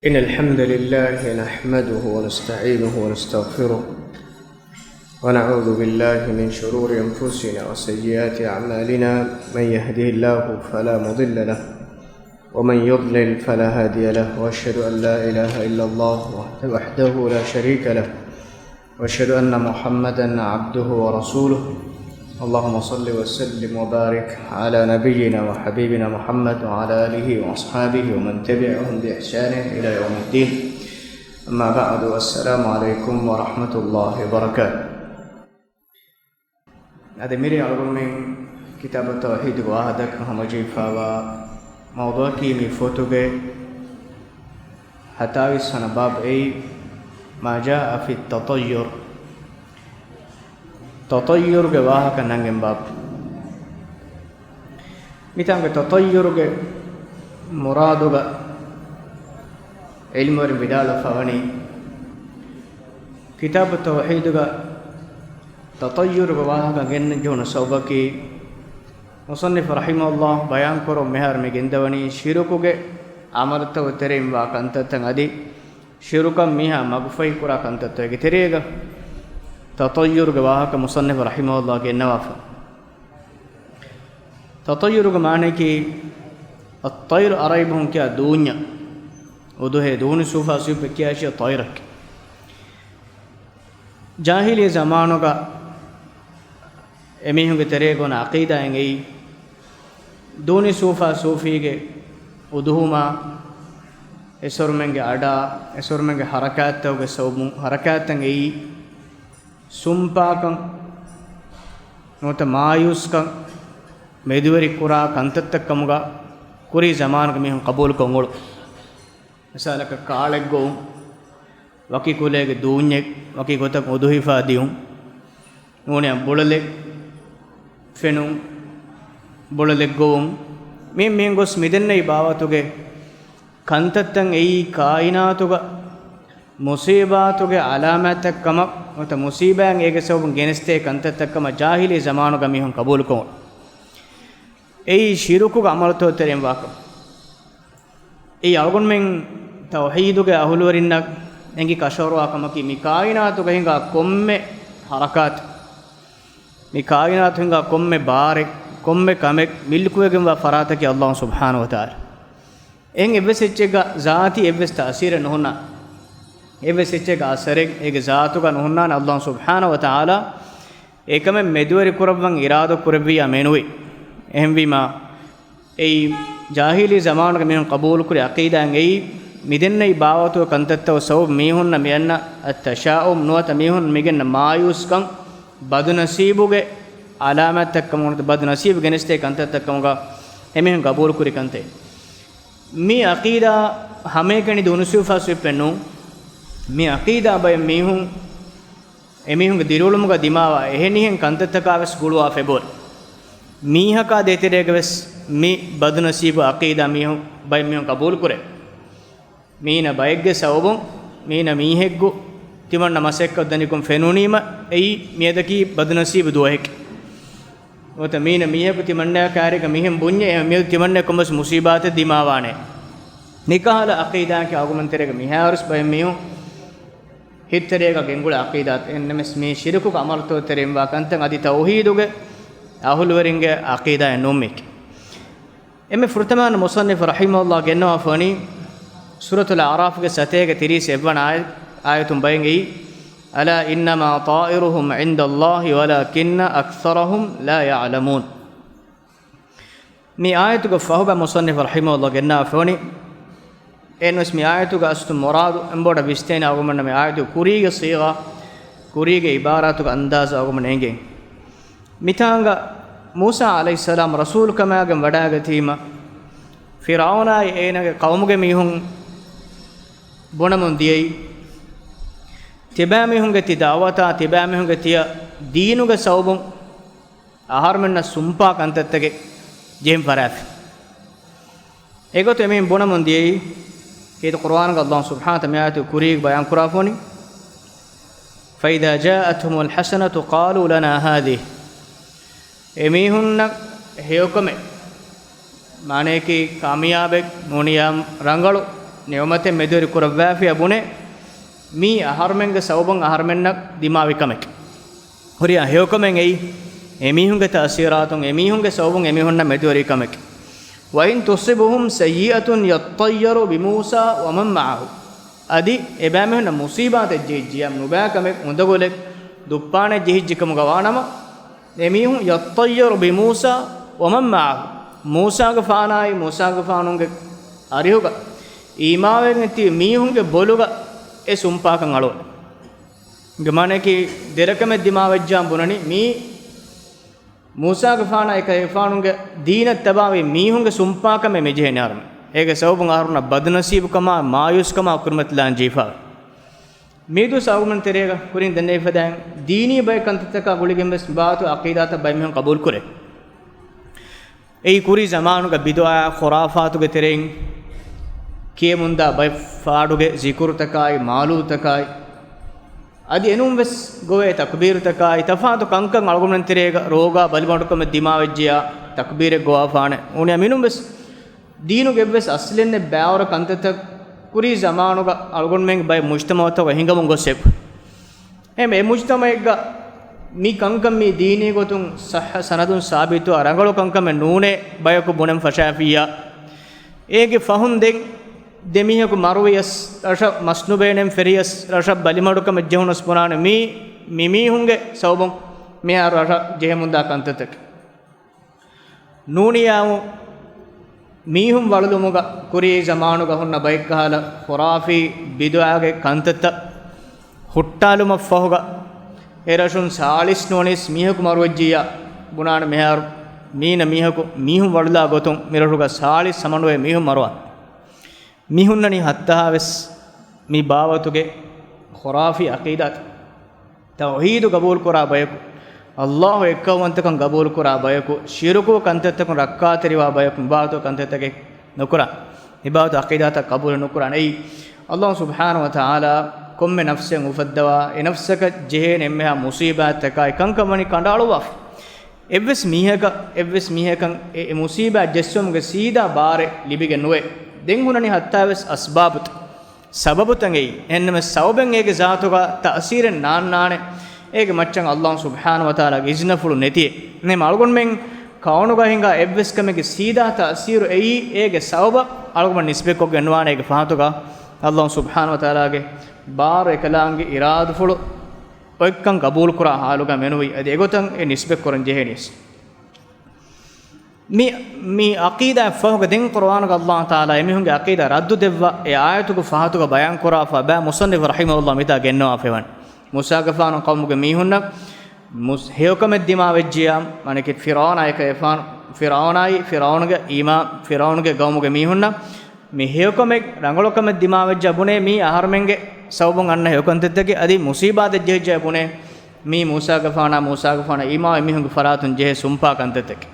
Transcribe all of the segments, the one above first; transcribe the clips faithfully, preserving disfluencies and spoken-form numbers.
إن الحمد لله نحمده ونستعينه ونستغفره، ونعوذ بالله من شرور أنفسنا وسيئات أعمالنا. من يهده الله فلا مضل له، ومن يضلل فلا هادي له، وأشهد أن لا إله إلا الله وحده لا شريك له، وأشهد أن محمدا عبده ورسوله. اللهم صل وسلم وبارك على نبينا وحبيبنا محمد وعلى آله وأصحابه ومن تبعهم بإحسان إلى يوم الدين. أما بعد، السلام عليكم ورحمة الله وبركاته. އަދި މިރޭ އަޅުގަނޑުމެން ކިތާބު ތައުޙީދުގެ ވާހަކަ ދައްކަން ހަމަޖެހިފައިވާ މައުޟޫޢަކީ މި ފޮތުގެ ހަތާވީސް ވަނަ ބާބު އެއީ، ما جاء في التطير. ތަޠައްޔުރުގެ ވާހަކަ ނަންގެން ބާބު. މިތާނގެ ތަޠައްޔުރުގެ މުރާދުގަ ޢިލްމުވެރިން ވިދާޅުވެފަ ވަނީ، ކިތާބު ތައުޙީދުގަ ތަޠައްޔުރުގެ ވާހަކަ ގެންނަން ޖެހުނު ސަބަބަކީ، މުޞައްނިފު ރަޙިމަހުﷲ ބަޔާންކުރުން މިހާރު މި ގެންދަވަނީ، ޝިރުކުގެ ޢަމަލުތަކުގެ ތެރެއިން ވާ ކަންތައްތައް އަދި ޝިރުކަށް މީހާ މަގުފަހި ކުރާ ކަންތައްތަކުގެ ތެރޭގަ ތަޠައްޔުރުގެ ވާހަކަ މުޞައްނިފު ރަޙިމަހުﷲ ގެންނަވާފަ. ތަޠައްޔުރުގެ މާނައަކީ، އައްޠައިރު ޢަރަބިން ކިޔާ ދޫންޏަށް، އުދުހޭ ދޫނި ސޫފާ ސޫފެއް ކިޔާ އެއީ ޠައިރަކީ. ޖާހިލީ ޒަމާނުގަ އެމީހުންގެ ތެރޭގަ އޮންނަ ޢަޤީދާއެއް އެއީ، ދޫނި ސޫފާ ސޫފީގެ އުދުހުމާ، އެސޮރުމެންގެ އަޑާ، އެސޮރުމެންގެ ޙަރަކާތްތަކުގެ ސަބަބުން ޙަރަކާތްތައް އެއީ، ސުންޕާކަން ނުވަތަ މާޔޫސްކަން މެދުވެރި ކުރާ ކަންތައްތައް ކަމުގަ ކުރީ ޒަމާނުގެ މީހުން ޤަބޫލުކޮށް އުޅުނު. މިސާލަކަށް ކާޅެއް ގޮވުން، ވަކި ކުލައިގެ ދޫންޏެއް ވަކި ގޮތަކަށް އުދުހިފާ ދިޔުން، ނޫނީ ބުޅަލެއް ފެނުން، ބުޅަލެއް ގޮވުން، މި، މިހެން ގޮސް މިދެންނެވި ބާވަތުގެ ކަންތައްތައް އެއީ ކާއިނާތުގަ މުޞީބާތުގެ ޢަލާމާތްތައް ކަމަށް ނުވަތަ މުޞީބާއިން އޭގެ ސަބަބުން ގެނެސްދޭ ކަންތައްތައް ކަމަށް ޖާހިލީ ޒަމާނުގަ މީހުން ޤަބޫލުކޮށް، އެއީ ޝިރުކުގެ ޢަމަލުތަކުގެ ތެރެއިން ވާކަމަށް. އެއީ އަޅުގަނޑުމެން ތައުޙީދުގެ އަހުލުވެރިންނަށް އެނގި ކަށަވަރުވާ ކަމަކީ، މި ކާއިނާތުގަ ހިނގާ ކޮންމެ ޙަރަކާތެއް، މި ކާއިނާތު ހިނގާ ކޮންމެ ބާރެއް، ކޮންމެ ކަމެއް މިލްކުވެގެންވާ ފަރާތަކީ ﷲ ސުބްޙާނަހޫ ވަތަޢާލާ. އެހެން އެއްވެސް އެއްޗެއްގަ ޒާތީ އެއްވެސް ތައުސީރެއް ނުހުންނާނެ. އެއްވެސް އެއްޗެއްގެ އަސަރެއް އޭގެ ޒާތުގަ ނުހުންނާނެ ﷲ ސުބްޙާނަހޫ ވަތަޢާލާ އެކަމެއް މެދުވެރި ކުރައްވަން އިރާދަ ކުރެއްވިއްޔާ މެނުވީ. އެހެންވީމާ، އެއީ ޖާހިލީ ޒަމާނުގެ މީހުން ޤަބޫލުކުރި ޢަޤީދާއެއް އެއީ، މިދެންނެވި ބާވަތުގެ ކަންތައްތައް ސަބަބު މީހުންނަށް މިއަންނަ އައްތަޝާއުމް ނުވަތަ މީހުން މިގެންނަ މާޔޫސްކަން، ބަދުނަސީބުގެ ޢަލާމާތްތައް ކަމުގަ ނުވަތަ ބަދުނަސީބު ގެނެސްދޭ ކަންތައްތައް ކަމުގަ އެމީހުން ޤަބޫލުކުރި ކަންތައް. މި ޢަޤީދާ ހަމައެކަނި ދޫނި ސޫފާ ސޫފެއް ނޫން. މި ޢަޤީދާ ބައެއް މީހުން އެމީހުންގެ ދިރިއުޅުމުގަ ދިމާވާ އެހެނިހެން ކަންތައްތަކާވެސް ގުޅުވާފަ އެބަހުރި. މީހަކާ ދޭތެރޭގަވެސް މި ބަދުނަސީބު ޢަޤީދާ މީހުން، ބައެއް މީހުން ޤަބޫލުކުރޭ. މީނަ ބައެއްގެ ސަބަބުން، މީނަ މީހެއްގު ތިމަންނަ މަސައްކަތް ދަނިކުން ފެނުނީމަ، އެއީ މިއަދަކީ ބަދުނަސީބު ދުވަހެކޭ. ނުވަތަ މީނަ މީހަކު ތިމަންނަ ކާރިގަ މިހެން ބުންޏޭ، މިއަދު ތިމަންނަ ކޮންމެސް މުސީބާތެއް ދިމާވާނޭ. މިކަހަލަ ޢަޤީދާއަކީ އަޅުގަނޑުމެން ތެރޭގަ މިހާރުވެސް ބައެއް މީހުން ހިތްތެރޭގަ ގެންގުޅޭ ޢަޤީދާތައް. އެހެންނަމަވެސް މީ ޝިރުކުގެ ޢަމަލުތައް ތެރެއިން ވާ ކަންތައް އަދި ތައުޙީދުގެ އަހުލުވެރިންގެ ޢަޤީދާއެއް ނޫން މީކީ. އެންމެ ފުރަތަމަ މުޞައްނިފު ރަޙިމަހުﷲ ގެންނަވާފަވަނީ ސޫރަތުލް އަޢުރާފްގެ ސަތޭކަ ތިރީސް އެއްވަނަ އާޔަތު، އާޔަތުން ބައެއް އެއީ، ألا إنما طائرهم عند الله ولكن أكثرهم لا يعلمون. މި އާޔަތުގެ ފަހުބަ މުޞައްނިފު ރަޙިމަހުﷲ ގެންނަވާފަވަނީ، އެހެންވެސް މި އާޔަތުގެ އަސްލު މުރާދު އެނބޮޑަށް ވިސްނޭނެ އަޅުގަނޑުމެންނަށް މި އާޔަތުގެ ކުރީގެ ޞީޣާ، ކުރީގެ ޢިބާރާތުގެ އަންދާޒު އަޅުގަނޑުމެންނަށް އެނގޭ. މިތާނގަ މޫސާ ޢަލައިހިއްސަލާމް ރަސޫލުކަމާގެން ވަޑައިގަތީމަ، ފިރްޢައުނާއި އޭނާގެ ޤައުމުގެ މީހުން ބުނަމުން ދިޔައީ، ތިބާމީހުންގެ ތި ދަޢުވަތާ، ތިބާމީހުންގެ ތިޔަ ދީނުގެ ސަބަބުން އަހަރުމެންނަށް ސުންޕާ ކަންތައްތަކެއް ޖެހެން ފަރާތެއް. އެގޮތުން އެމީހުން ބުނަމުން ދިޔައީ، ކީރިތި ޤުރުއާނުގަ ﷲ ސުބްޙާނަހޫ ވަތަޢާލާ މި އާޔަތުގެ ކުރީގަ ބަޔާން ކުރާފަވަނީ، فإذا جاءتهم الحسنة قالوا لنا هذه. އެމީހުންނަށް ހެޔޮކަމެއް، މާނަޔަކީ ކާމިޔާބެއް ނޫނިޔާ ރަނގަޅު ނިޢުމަތެއް މެދުވެރި ކުރައްވާފިއްޔާ ބުނޭ، މީ އަހަރުމެންގެ ސަބަބުން އަހަރުމެންނަށް ދިމާވި ކަމެކޭ. ހުރިހާ ހެޔޮކަމެއް އެއީ، އެމީހުންގެ ތައުސީރާތުން، އެމީހުންގެ ސަބަބުން އެމީހުންނަށް މެދުވެރި ކަމެކޭ. وَإِن تُصِبْهُمْ سَيِّئَةٌ يَطَّيَّرُوا بِمُوسَىٰ وَمَنْ مَعَهُ. އަދި އެބައިމީހުންނަށް މުޞީބާތެއް ޖެހިއްޖިއްޔާ، ނުބައި ކަމެއް، އުނދަގުލެއް، ދުއްޕާނެއް ޖެހިއްޖެ ކަމުގަ ވާނަމަ، އެމީހުން يَطَّيَّرُوا بِمُوسَىٰ وَمَنْ مَعَهُ، މޫސާގެފާނާއި މޫސާގެފާނުގެ އަރިހުގަ އީމާވެގެން ތިބި މީހުންގެ ބޮލުގަ އެ ސުންޕާކަން އަޅުވަން. ގެ މާނައަކީ، ދެރަކަމެއް ދިމާވެއްޖާ ބުނަނީ، މީ މޫސާގެފާނާއި އެކަލޭގެފާނުގެ ދީނަށް ތަބާވި މީހުންގެ ސުންޕާކަމެއް މިޖެހޭނެ އަހަރުމެން. އޭގެ ސަބަބުން އަހަރުންނަށް ބަދުނަސީބުކަމާ، މާޔޫސްކަމާ ކުރިމަތިލާން ޖެހިފަ. މީދޫ ސަބަބުން ތެރޭގަ ކުރިން ދެންނެވި ފަދައިން، ދީނީ ބައެއް ކަންތައްތަކާ ގުޅިގެން ވެސް މިބާވަތު އަޤީދާތައް ބައެއް މީހުން ޤަބޫލު ކުރޭ. އެއީ ކުރީ ޒަމާނުގަ ބިދުޢާ ޚުރާފާތުގެ ތެރެއިން ކިޔެމުންދާ ބައެއް ފާޑުގެ ޒިކުރުތަކާއި، މާލޫދުތަކާއި، އަދި އެނޫން ވެސް ގޮވޭ ތަކުބީރުތަކާއި، ތަފާތު ކަންކަން އަޅުގަނޑުމެން ތެރޭގަ ރޯގާ ބަލިމަޑުކަމެއް ދިމާވެއްޖިޔާ، ތަކުބީރެއް ގޮވާފާނެ އުނިޔާ މިނޫން ވެސް ދީނުގެ އެއްވެސް އަސްލެއްނެއް ބާވަރު ކަންތައްތައް ކުރީ ޒަމާނުގަ އަޅުގަނޑުމެންގެ ބައެއް މުޖްތަމަޢުތަކުގަ ހިނގަމުން ގޮސް އެކު. އެހެން އެ މުޖްތަމަޢެއްގަ މި ކަންކަން މީ ދީނީ ގޮތުން ޞައްޙަ ސަނަދުން ސާބިތުވާ ރަނގަޅު ކަންކަމެއް ނޫނޭ ބަޔަކު ބުނެން ފަށާފިއްޔާ، އޭގެ ފަހުން ދެން ދެމީހަކު މަރުވިޔަސް، ރަށަށް މަސްނުބޭނެން ފެރިޔަސް، ރަށަށް ބަލިމަޑުކަމެއް ޖެހުނަސް ބުނާނެ މީ، މިމީހުންގެ ސަބަބުން މިހާރު ރަށަށް ޖެހެމުންދާ ކަންތައްތަކެއް. ނޫނިޔާއު މީހުން ވަޅުލުމުގަ ކުރީ ޒަމާނުގަ ހުންނަ ބައެއްކަހަލަ ޚުރާފީ ބިދުޢާގެ ކަންތައްތައް ހުއްޓާލުމަށް ފަހުގަ އެރަށުން ސާޅީސް ނުވަނީސް މީހަކު މަރުވެއްޖިއްޔާ ބުނާނެ މިހާރު މީނަ މީހަކު މީހުން ވަޅުލާ ގޮތުން މިރަށުގަ ސާޅީސް ހަމަނުވޭ މީހުން މަރުވާނެ. މިހުންނަނީ ހައްތަހާވެސް މި ބާވަތުގެ ޚުރާފީ ޢަޤީދާތައް. ތައުޙީދު ޤަބޫލުކުރާ ބަޔަކު، ﷲ އެއްކައުވަންތަކަން ޤަބޫލުކުރާ ބަޔަކު، ޝިރުކު ކަންތައްތަކުން ރައްކާތެރިވާ ބަޔަކު، މިބާވަތު ކަންތައްތަކެއް ނުކުރާ، މިބާވަތު ޢަޤީދާތައް ޤަބޫލު ނުކުރާނެ. އެއީ، ﷲ ސުބްޙާނަހޫ ވަތަޢާލާ ކޮންމެ ނަފްސެއް އުފައްދަވާ، އެ ނަފްސަކަށް ޖެހޭނެ އެންމެހާ މުޞީބާތްތަކާއި ކަންކަން ވަނީ ކަނޑައަޅުއްވާފަ. އެއްވެސް މީހަކަށް، އެއްވެސް މީހަކަށް އެ، އެ މުޞީބާތް ޖެއްސުމުގެ ސީދާ ބާރެއް ލިބިގެން ނުވޭ. ދެން ހުންނަނީ ހައްތާވެސް އަސްބާބުތައް، ސަބަބުތައް އެއީ. އެހެންނަމަވެސް ސަބަބެއް އޭގެ ޒާތުގަ ތައުސީރެއް ނާންނާނެ. އޭގެ މައްޗަށް ﷲ ސުބްޙާނަހޫ ވަތަޢާލާގެ އިޒްނަފުޅު ނެތިއެއް. ނޭ އަޅުގަނޑުމެން ކައުނުގަ ހިނގާ އެއްވެސް ކަމެއްގެ ސީދާ ތައުސީރު އެއީ އޭގެ ސަބަބަށް އަޅުގަނޑު ނިސްބަތްކޮށްގެން ނުވާނެ. އޭގެ ފަހަތުގަ ﷲ ސުބްޙާނަހޫ ވަތަޢާލާގެ ބާރު އެކަލާނގެ އިރާދަފުޅު އޮތްކަން ޤަބޫލުކުރާ ޙާލުގަ މެނުވީ. އަދި އެގޮތަށް އެ ނިސްބަތްކުރަން ޖެހޭނީސް. މި، މި ޢަޤީދާ ފަހުގަ ދެން ޤުރުއާނުގަ ﷲ ތަޢާލާ އެމީހުންގެ ޢަޤީދާ ރައްދު ދެއްވާ އެ އާޔަތުގެ ފަހަތުގަ ބަޔާން ކުރާފަ ބައި މުޞައްނިފު ރަޙިމަހުﷲ މިތާ ގެންނަވާފައިވަނީ. މޫސާގެފާނު ޤައުމުގެ މީހުންނަށް މުސް-، ހެޔޮކަމެއް ދިމާވެއްޖިޔާ، މާނައަކީ ފިރްޢައުނާއި އެކަލޭގެފާނު، ފިރްޢައުނާއި ފިރްޢައުނުގެ އީމާ-، ފިރްޢައުނުގެ ޤައުމުގެ މީހުންނަށް މި ހެޔޮކަމެއް، ރަނގަޅުކަމެއް ދިމާވެއްޖާ ބުނޭ، މީ އަހަރުމެންގެ ސަބަބުން އަންނަ ހެޔޮކަންތައްތަކެއް، އަދި މުޞީބާތެއް ޖެހިއްޖާ ބުނޭ، މީ މޫސާގެފާނާ، މޫސާގެފާނާ އީމާންވި މީހުންގެ ފަރާތުން ޖެހޭ ސުންޕާ ކަންތައްތަކެއް.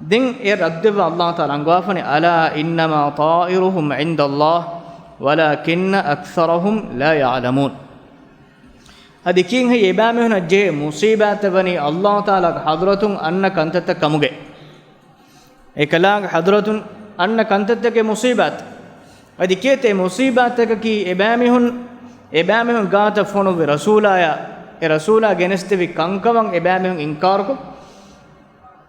ދެން އެ ރައްދުވެއްވާ ﷲ ތަޢާލާ އަންގަވާފަނީ، أَلَا إِنَّمَا طَائِرُهُمْ عِندَ اللَّهِ وَلَٰكِنَّ أَكْثَرَهُمْ لَا يَعْلَمُونَ. އަދި ކިހިނެއް ހެއްޔޭ އެބައިމީހުންނަށް ޖެހޭ މުޞީބާތްތައް ވަނީ ﷲ ތަޢާލާގެ ޙަޟްރަތުން އަންނަ ކަންތައްތައް ކަމުގައި. އެކަލާނގެ ޙަޟްރަތުން އަންނަ ކަންތައްތަކެއް މުޞީބާތް. އަދި ކޭތެ މުޞީބާތްތަކަކީ އެބައިމީހުން، އެބައިމީހުން ގާތަށް ފޮނުއްވި ރަސޫލާޔާ، އެ ރަސޫލާ ގެނެސްދެއްވި ކަންކަމަށް އެބައިމީހުން އިންކާރުކޮށް،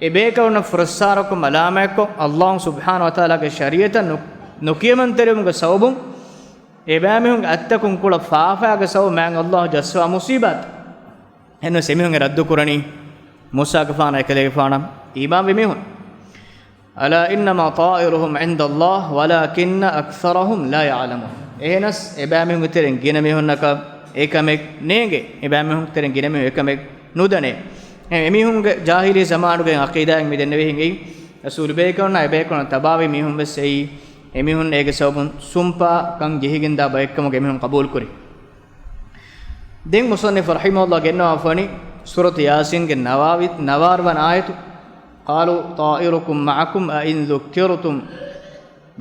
އެބޭކަލުންނަށް ފުރައްސާރަކޮށް މަލާމާތްކޮށް، ﷲ ސުބްޙާނަހޫ ވަތަޢާލާގެ ޝަރީޢަތަށް ނު-، ނުކިޔަމަންތެރިވުމުގެ ސަބަބުން، އެބައިމީހުންގެ އަތްތަކުން ކުޅަ ފާފައިގެ ސަބަބުން މާތް ﷲ ޖައްސަވާ މުޞީބާތް. އެހެންވެސް އެމީހުން އެ ރައްދު ކުރަނީ މޫސާގެފާނާ އެކަލޭގެފާނަށް އީމާންވި މީހުން. أَلَا إِنَّمَا طَائِرُهُمْ عِندَ اللَّهِ وَلَٰكِنَّ أَكْثَرَهُمْ لَا يَعْلَمُونَ. އެހެނަސް އެބައިމީހުންގެ ތެރެއިން ގިނަ މީހުންނަކަށް އެކަމެއް ނޭނގޭ. އެބައިމީހުންގެ ތެރެއިން ގިނަ މީހުން އެކަމެއް ނުދަނޭ. އެ، އެމީހުންގެ ޖާހިލީ ޒަމާނުގެ ޢަޤީދާއެއް މި ދެންނެވި ހިނގި. ރަސޫލު ބޭކަލުންނާ އެބޭކަލުންނާ ތަބާވި މީހުން ވެސް އެއީ، އެމީހުން އޭގެ ސަބަބުން ސުންޕާ ކަން ޖެހިގެންދާ ބައެއްކަމުގައި އެމީހުން ޤަބޫލުކުރި. ދެން މުޞައްނިފު ރަޙިމަހުﷲ ގެންނަވާފަނީ ސޫރަތު ޔާސީންގެ ނަވާވި-، ނަވާރަ ވަނަ އާޔަތު، قَالُوا طَائِرُكُم مَّعَكُمْ أَئِن ذُكِّرْتُم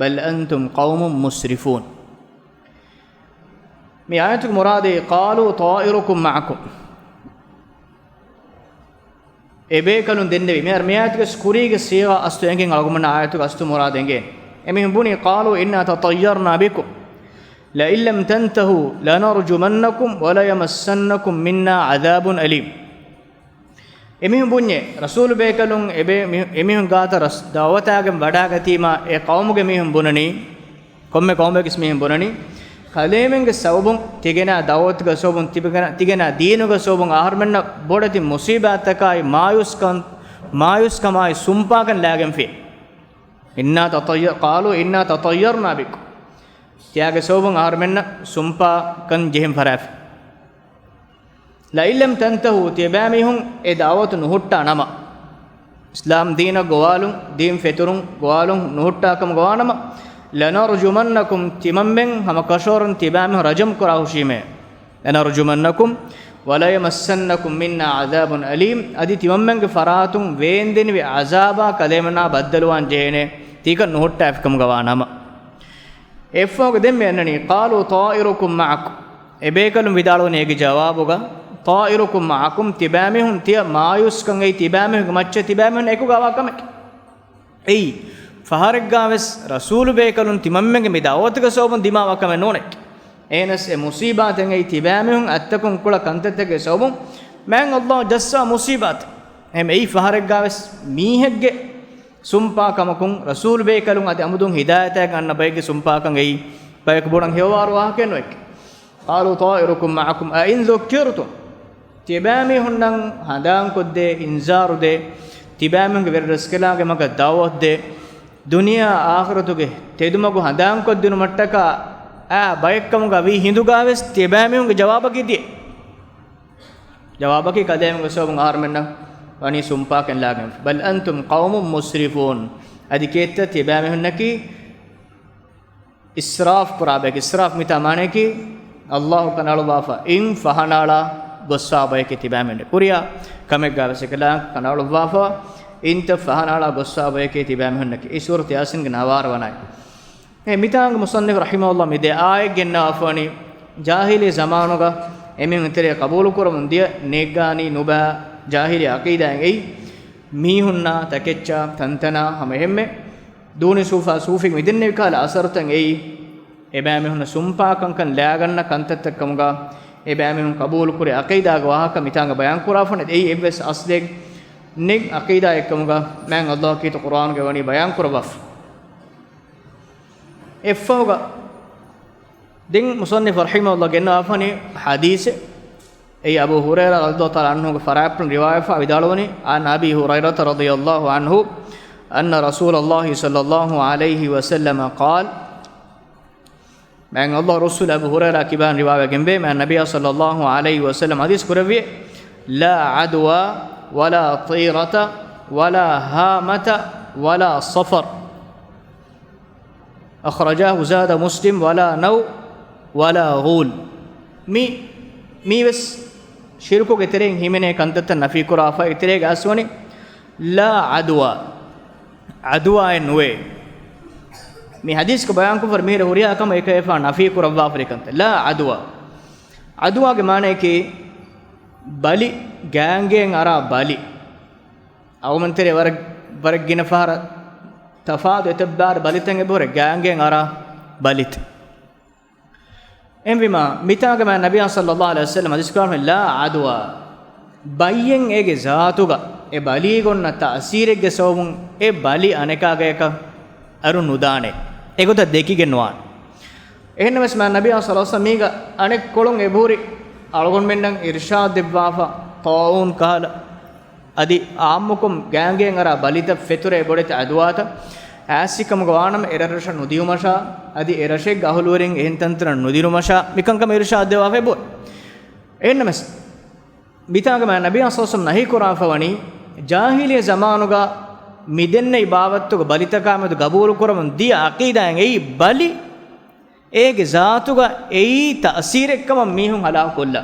بَلْ أَنتُمْ قَوْمٌ مُّسْرِفُونَ. މި އާޔަތުގެ މުރާދީ، قَالُوا طَائِرُكُم مَّعَكُمْ. އެބޭކަލުން ދެންނެވި. މިހާރު މި އާޔަތުގެ ކުރީގެ ޞީޣާ އަސްލު އެނގެން އަޅުގަނޑުމެންނަށް އާޔަތުގެ އަސްލު މުރާދު އެނގޭނެ. އެމީހުން ބުނީ، قَالُوا إِنَّا تَطَيَّرْنَا بِكُمْ لَئِنْ لَمْ تَنْتَهُوا لَنَرْجُمَنَّكُمْ وَلَيَمَسَّنَّكُمْ مِنَّا عَذَابٌ أَلِيمٌ. އެމީހުން ބުންޏޭ، ރަސޫލު ބޭކަލުން އެބޭ މި-، އެމީހުން ގާތަށް ރަސް-، ދަޢުވަތާގެން ވަޑާގަތީމާ، އެ ޤައުމުގެ މީހުން ބުނަނީ، ކޮންމެ ޤައުމެއްގެސް މީހުން ބުނަނީ، ކަލޭމެންގެ ސަބަބުން ތިގެނާ ދަޢުވަތުގެ ސަބަބުން ތިބެގެނާ، ތިގެނާ ދީނުގެ ސަބަބުން އަހަރުމެންނަށް ބޮޑެތި މުޞީބާތަކާއި މާޔޫސްކަން، މާޔޫސްކަމާއި ސުންޕާކަން ލާގެންފި. إِنَّا تَطَيَّ-، قَالُوا إِنَّا تَطَيَّرْنَا بِكُمْ. ތިޔާގެ ސަބަބުން އަހަރުމެންނަށް ސުންޕާކަން ޖެހެން ފަރާފި. لَئِنْ لَمْ تَنْتَهُوا، ތިޔަބައިމީހުން އެ ދަޢުވަތު ނުހުއްޓާ ނަމަ، އިސްލާމް ދީނަށް ގޮވާލުން، ދީން ފެތުރުން ގޮވާލުން ނުހުއްޓާކަމުގަ ވާނަމަ، لَنَرْجُمَنَّكُمْ، ތިމަންމެން ހަމަ ކަށަވަރުން ތިބައިމީހުން ރަޖަމް ކުރާ ހުށީމޭ. لَنَرْجُمَنَّكُمْ وَلَيَمَسَّنَّكُمْ مِنَّا عَذَابٌ أَلِيمٌ. އަދި ތިމަންމެންގެ ފަރާތުން ވޭންދެނިވި ޢަޒާބާ ކަލޭމެންނާ ބައްދަލުވާން ޖެހޭނެ، ތީކަން ނުހުއްޓާފިކަމުގަ ވާ ނަމަ. އެއަށްފަހުގަ ދެން މި އަންނަނީ، قَالُوا طَائِرُكُمْ مَعَكُمْ. އެބޭކަލުން ވިދާޅުވަނީ އޭގެ ޖަވާބުގަ، طَائِرُكُمْ مَعَكُمْ، ތިބައިމީހުން ތިޔަ މާޔޫސްކަން އެއީ ތިބައިމީހުންގެ މައްޗަށް ތިބައިމީހުން އެކުގަވާ ކަމެކޭ. އެއީ، ފަހަރެއްގާވެސް ރަސޫލު ބޭކަލުން ތިމަންމެންގެ މި ދަޢުވަތުގެ ސަބަބުން ދިމާވާ ކަމެއް ނޫނެ. އެހެނަސް އެ މުޞީބާތެއް އެއީ ތިބައިމީހުން އަތްތަކުން ކުޅަ ކަންތައްތަކެއްގެ ސަބަބުން މާތް ﷲ ޖައްސާ މުޞީބާތެއް. އެހެން އެއީ ފަހަރެއްގާވެސް މީހެއްގެ ސުންޕާ ކަމަކުން ރަސޫލު ބޭކަލުން އަދި އަމުދުން ހިދާޔަތާގެ އަންނަ ބައެއްގެ ސުންޕާކަން އެއީ ބަޔަކު ބުނަން ހެޔޮވާވަރު ވާހަކައެއް ނުވެ. قَالُوا طَائِرُكُمْ مَعَكُمْ أَئِنْ ذُكِّرْتُمْ. ތިބައިމީހުންނަށް ހަނދާންކޮށްދޭ، އިންޒާރުދޭ، ތިބައިމީހުންގެ ވެރިރަސްކަލާނގެ މަގަށް ދަޢުވަތުދޭ، ދުނިޔެއާ އާޚިރަތުގެ ތެދުމަގު ހަނދާންކޮށްދިނުމަށްޓަކާ އާ ބައެއްކަމުގަ ވީ ހިނދުގާވެސް ތިބައިމީހުންގެ ޖަވާބަކީ ދިޔަ. ޖަވާބަކީ ކަލޭމެންގެ ސަބަބުން އަހަރުމެންނަށް ވަނީ ސުންޕާކަން ލާގެން. بَلْ أَنْتُمْ قَوْمٌ مُسْرِفُونَ. އަދި ކިއެއްތަ ތިބައިމީހުންނަކީ އިސްރާފް ކުރާ ބަޔަކީ. އިސްރާފް މިތާ މާނައަކީ، ﷲ ކަނޑައަޅުއްވާފަ އިން ފަހަނައަޅާ ގޮއްސާ ބަޔެކޭ ތިބައިމީހުން. ކުރިއަށް ކަމެއްގާވެސް އެކަލާނގެ ކަނޑައަޅުއްވާފަ އިންތައް ފަހަނައަޅާ ގޮއްސާ ބަޔެކޭ ތިބައިމީހުންނަކީ. އެ ސޫރަތު ޔާސީންގެ ނަވާރަ ވަނައި. އެ މިތާނގެ މުޞައްނިފު ރަޙިމަހުﷲ މި ދެ އާޔަތް ގެންނަވާފަވަނީ، ޖާހިލީ ޒަމާނުގަ އެމީހުން ތެރޭ ޤަބޫލު ކުރަމުން ދިޔަ ނޭއްގާނީ ނުބައި ޖާހިލީ ޢަޤީދާއެއް އެއީ، މީހުންނާ ތަކެއްޗާ ތަންތަނާ ހަމަ އެހެންމެ ދޫނި ސޫފާ ސޫފީން މިދެންނެވި ކަހަލަ އަސަރުތައް އެއީ، އެބައިމީހުންނަށް ސުންޕާކަންކަން ލާގަންނަ ކަންތައްތައް ކަމުގަ އެބައިމީހުން ޤަބޫލުކުރި ޢަޤީދާގެ ވާހަކަ މިތާނގަ ބަޔާން ކުރާފަނެ އެއީ އެއްވެސް އަސްލެއް ނެތް ޢަޤީދާއެއްކަމުގަ މާތް ﷲ ކީރިތި ޤުރްއާނުގަ ވަނީ ބަޔާން ކުރައްވާފަ. އެއަށްފަހުގަ ދެން މުޞައްނިފު ރަޙިމަހުﷲ ގެންނަވާފަނީ ޙަދީޘެއް. އެއީ އަބޫ ހުރައިރާ ރަޟިޔަﷲ ތަޢާލާ ޢަންހުގެ ފަރާތުން ރިވާޔަތްވެފަ ވިދާޅުވަނީ، عَنْ أَبِي هُرَيْرَةَ رَضِيَ اللهُ عَنْهُ أَنَّ رَسُولَ اللهِ صَلَّى اللهُ عَلَيْهِ وَسَلَّمَ قَالَ، މާތް ﷲ ރަސޫލު އަބޫ ހުރައިރާ ކިބާން ރިވާވެގެންވޭ، މާތް ނަބިއްޔާ ޞައްލަﷲ ޢަލައިހި ވަސައްލަމަ ޙަދީޘް ކުރެއްވި، لَا عَدْوَى وَلَا طِيرَةَ وَلَا هَامَةَ وَلَا صَفَرَ. أَخْرَجَاهُ، زَادَ مُسْلِمٌ، وَلَا نَوْءَ وَلَا غُولَ. މި، މީވެސް ޝިރުކުގެ ތެރެއިން ހިމެނޭ ކަންތައްތައް ނަފީ ކުރާފަ، އެތެރޭގަ އަސްލު ވަނީ، لَا عَدْوَى، ޢަދުވާއެއް ނުވޭ. މި ޙަދީޘްގަ ބަޔާންކޮށްފަ މިހިރަ ހުރިހާ ކަމެއް އެކަށް އެފާ ނަފީ ކުރައްވާފަ ކަންތައް. لَا عَدْوَى. ޢަދުވާގެ މާނައަކީ ބަލި، ގާނގޭން އަރާ ބަލި. އަޅުގަނޑުމެން ތެރޭ ވަރަށް، ވަރަށް ގިނަ ފަހަރަށް ތަފާތު އެތައް ބާރު ބަލިތައް އެބަހުރޭ، ގާނގޭން އަރާ ބަލިތައް. އެހެންވީމާ، މިތާގަ މާތް ނަބިއްޔާ ޞައްލަﷲ ޢަލައިހި ވަސައްލަމަ ޙަދީޘް ކުރާނީ، لَا عَدْوَى. ބައްޔެއް އޭގެ ޒާތުގަ އެ ބަލީގަ އޮންނަ ތައުސީރެއްގެ ސަބަބުން އެ ބަލި އަނެކާގަޔަކަށް އަރު ނުދާނެ. އެގޮތަށް ދެކިގެން ނުވާނެ. އެހެންނަމަވެސް މާތް ނަބިއްޔާ ޞައްލަﷲ ޢަލައިހި ވަސައްލަމަ މީގަ އަނެއްކޮޅުން އެބަހުރި އަޅުގަނޑުމެންނަށް އިރުޝާދު ދެއްވާފަ، ޠާޢޫން ކަހަލަ، އަދި އާއްމުކޮށް ގާނގޭން އަރާ ބަލިތައް ފެތުރޭ ބޮޑެތި ޢަދުވާތައް އާއްސިކަމުގަ ވާނަމަ، އެރަށްރަށަށް ނުދިޔުމަށާ، އަދި އެރަށެއްގެ އަހުލުވެރިން އެހެން ތަންތަނަށް ނުދިނުމަށާ، މިކަންކަމަށް އިރުޝާދު ދެއްވާފަ އެބަހުރި. އެހެންނަމަވެސް، މިތާގަ މާތް ނަބިއްޔާ ޞައްލަﷲ ޢަލައިހި ވަސައްލަމަ ނަހީ ކުރާފަ ވަނީ، ޖާހިލީ ޒަމާނުގަ މިދެންނެވި ބާވަތުގަ ބަލިތަކާމެދު ޤަބޫލު ކުރަމުން ދިޔަ ޢަޤީދާއެއް އެއީ ބަލި އޭގެ ޒާތުގަ އެއީ ތައުސީރެއްކަމަށް މީހުން ހަލާކުކޮށްލާ.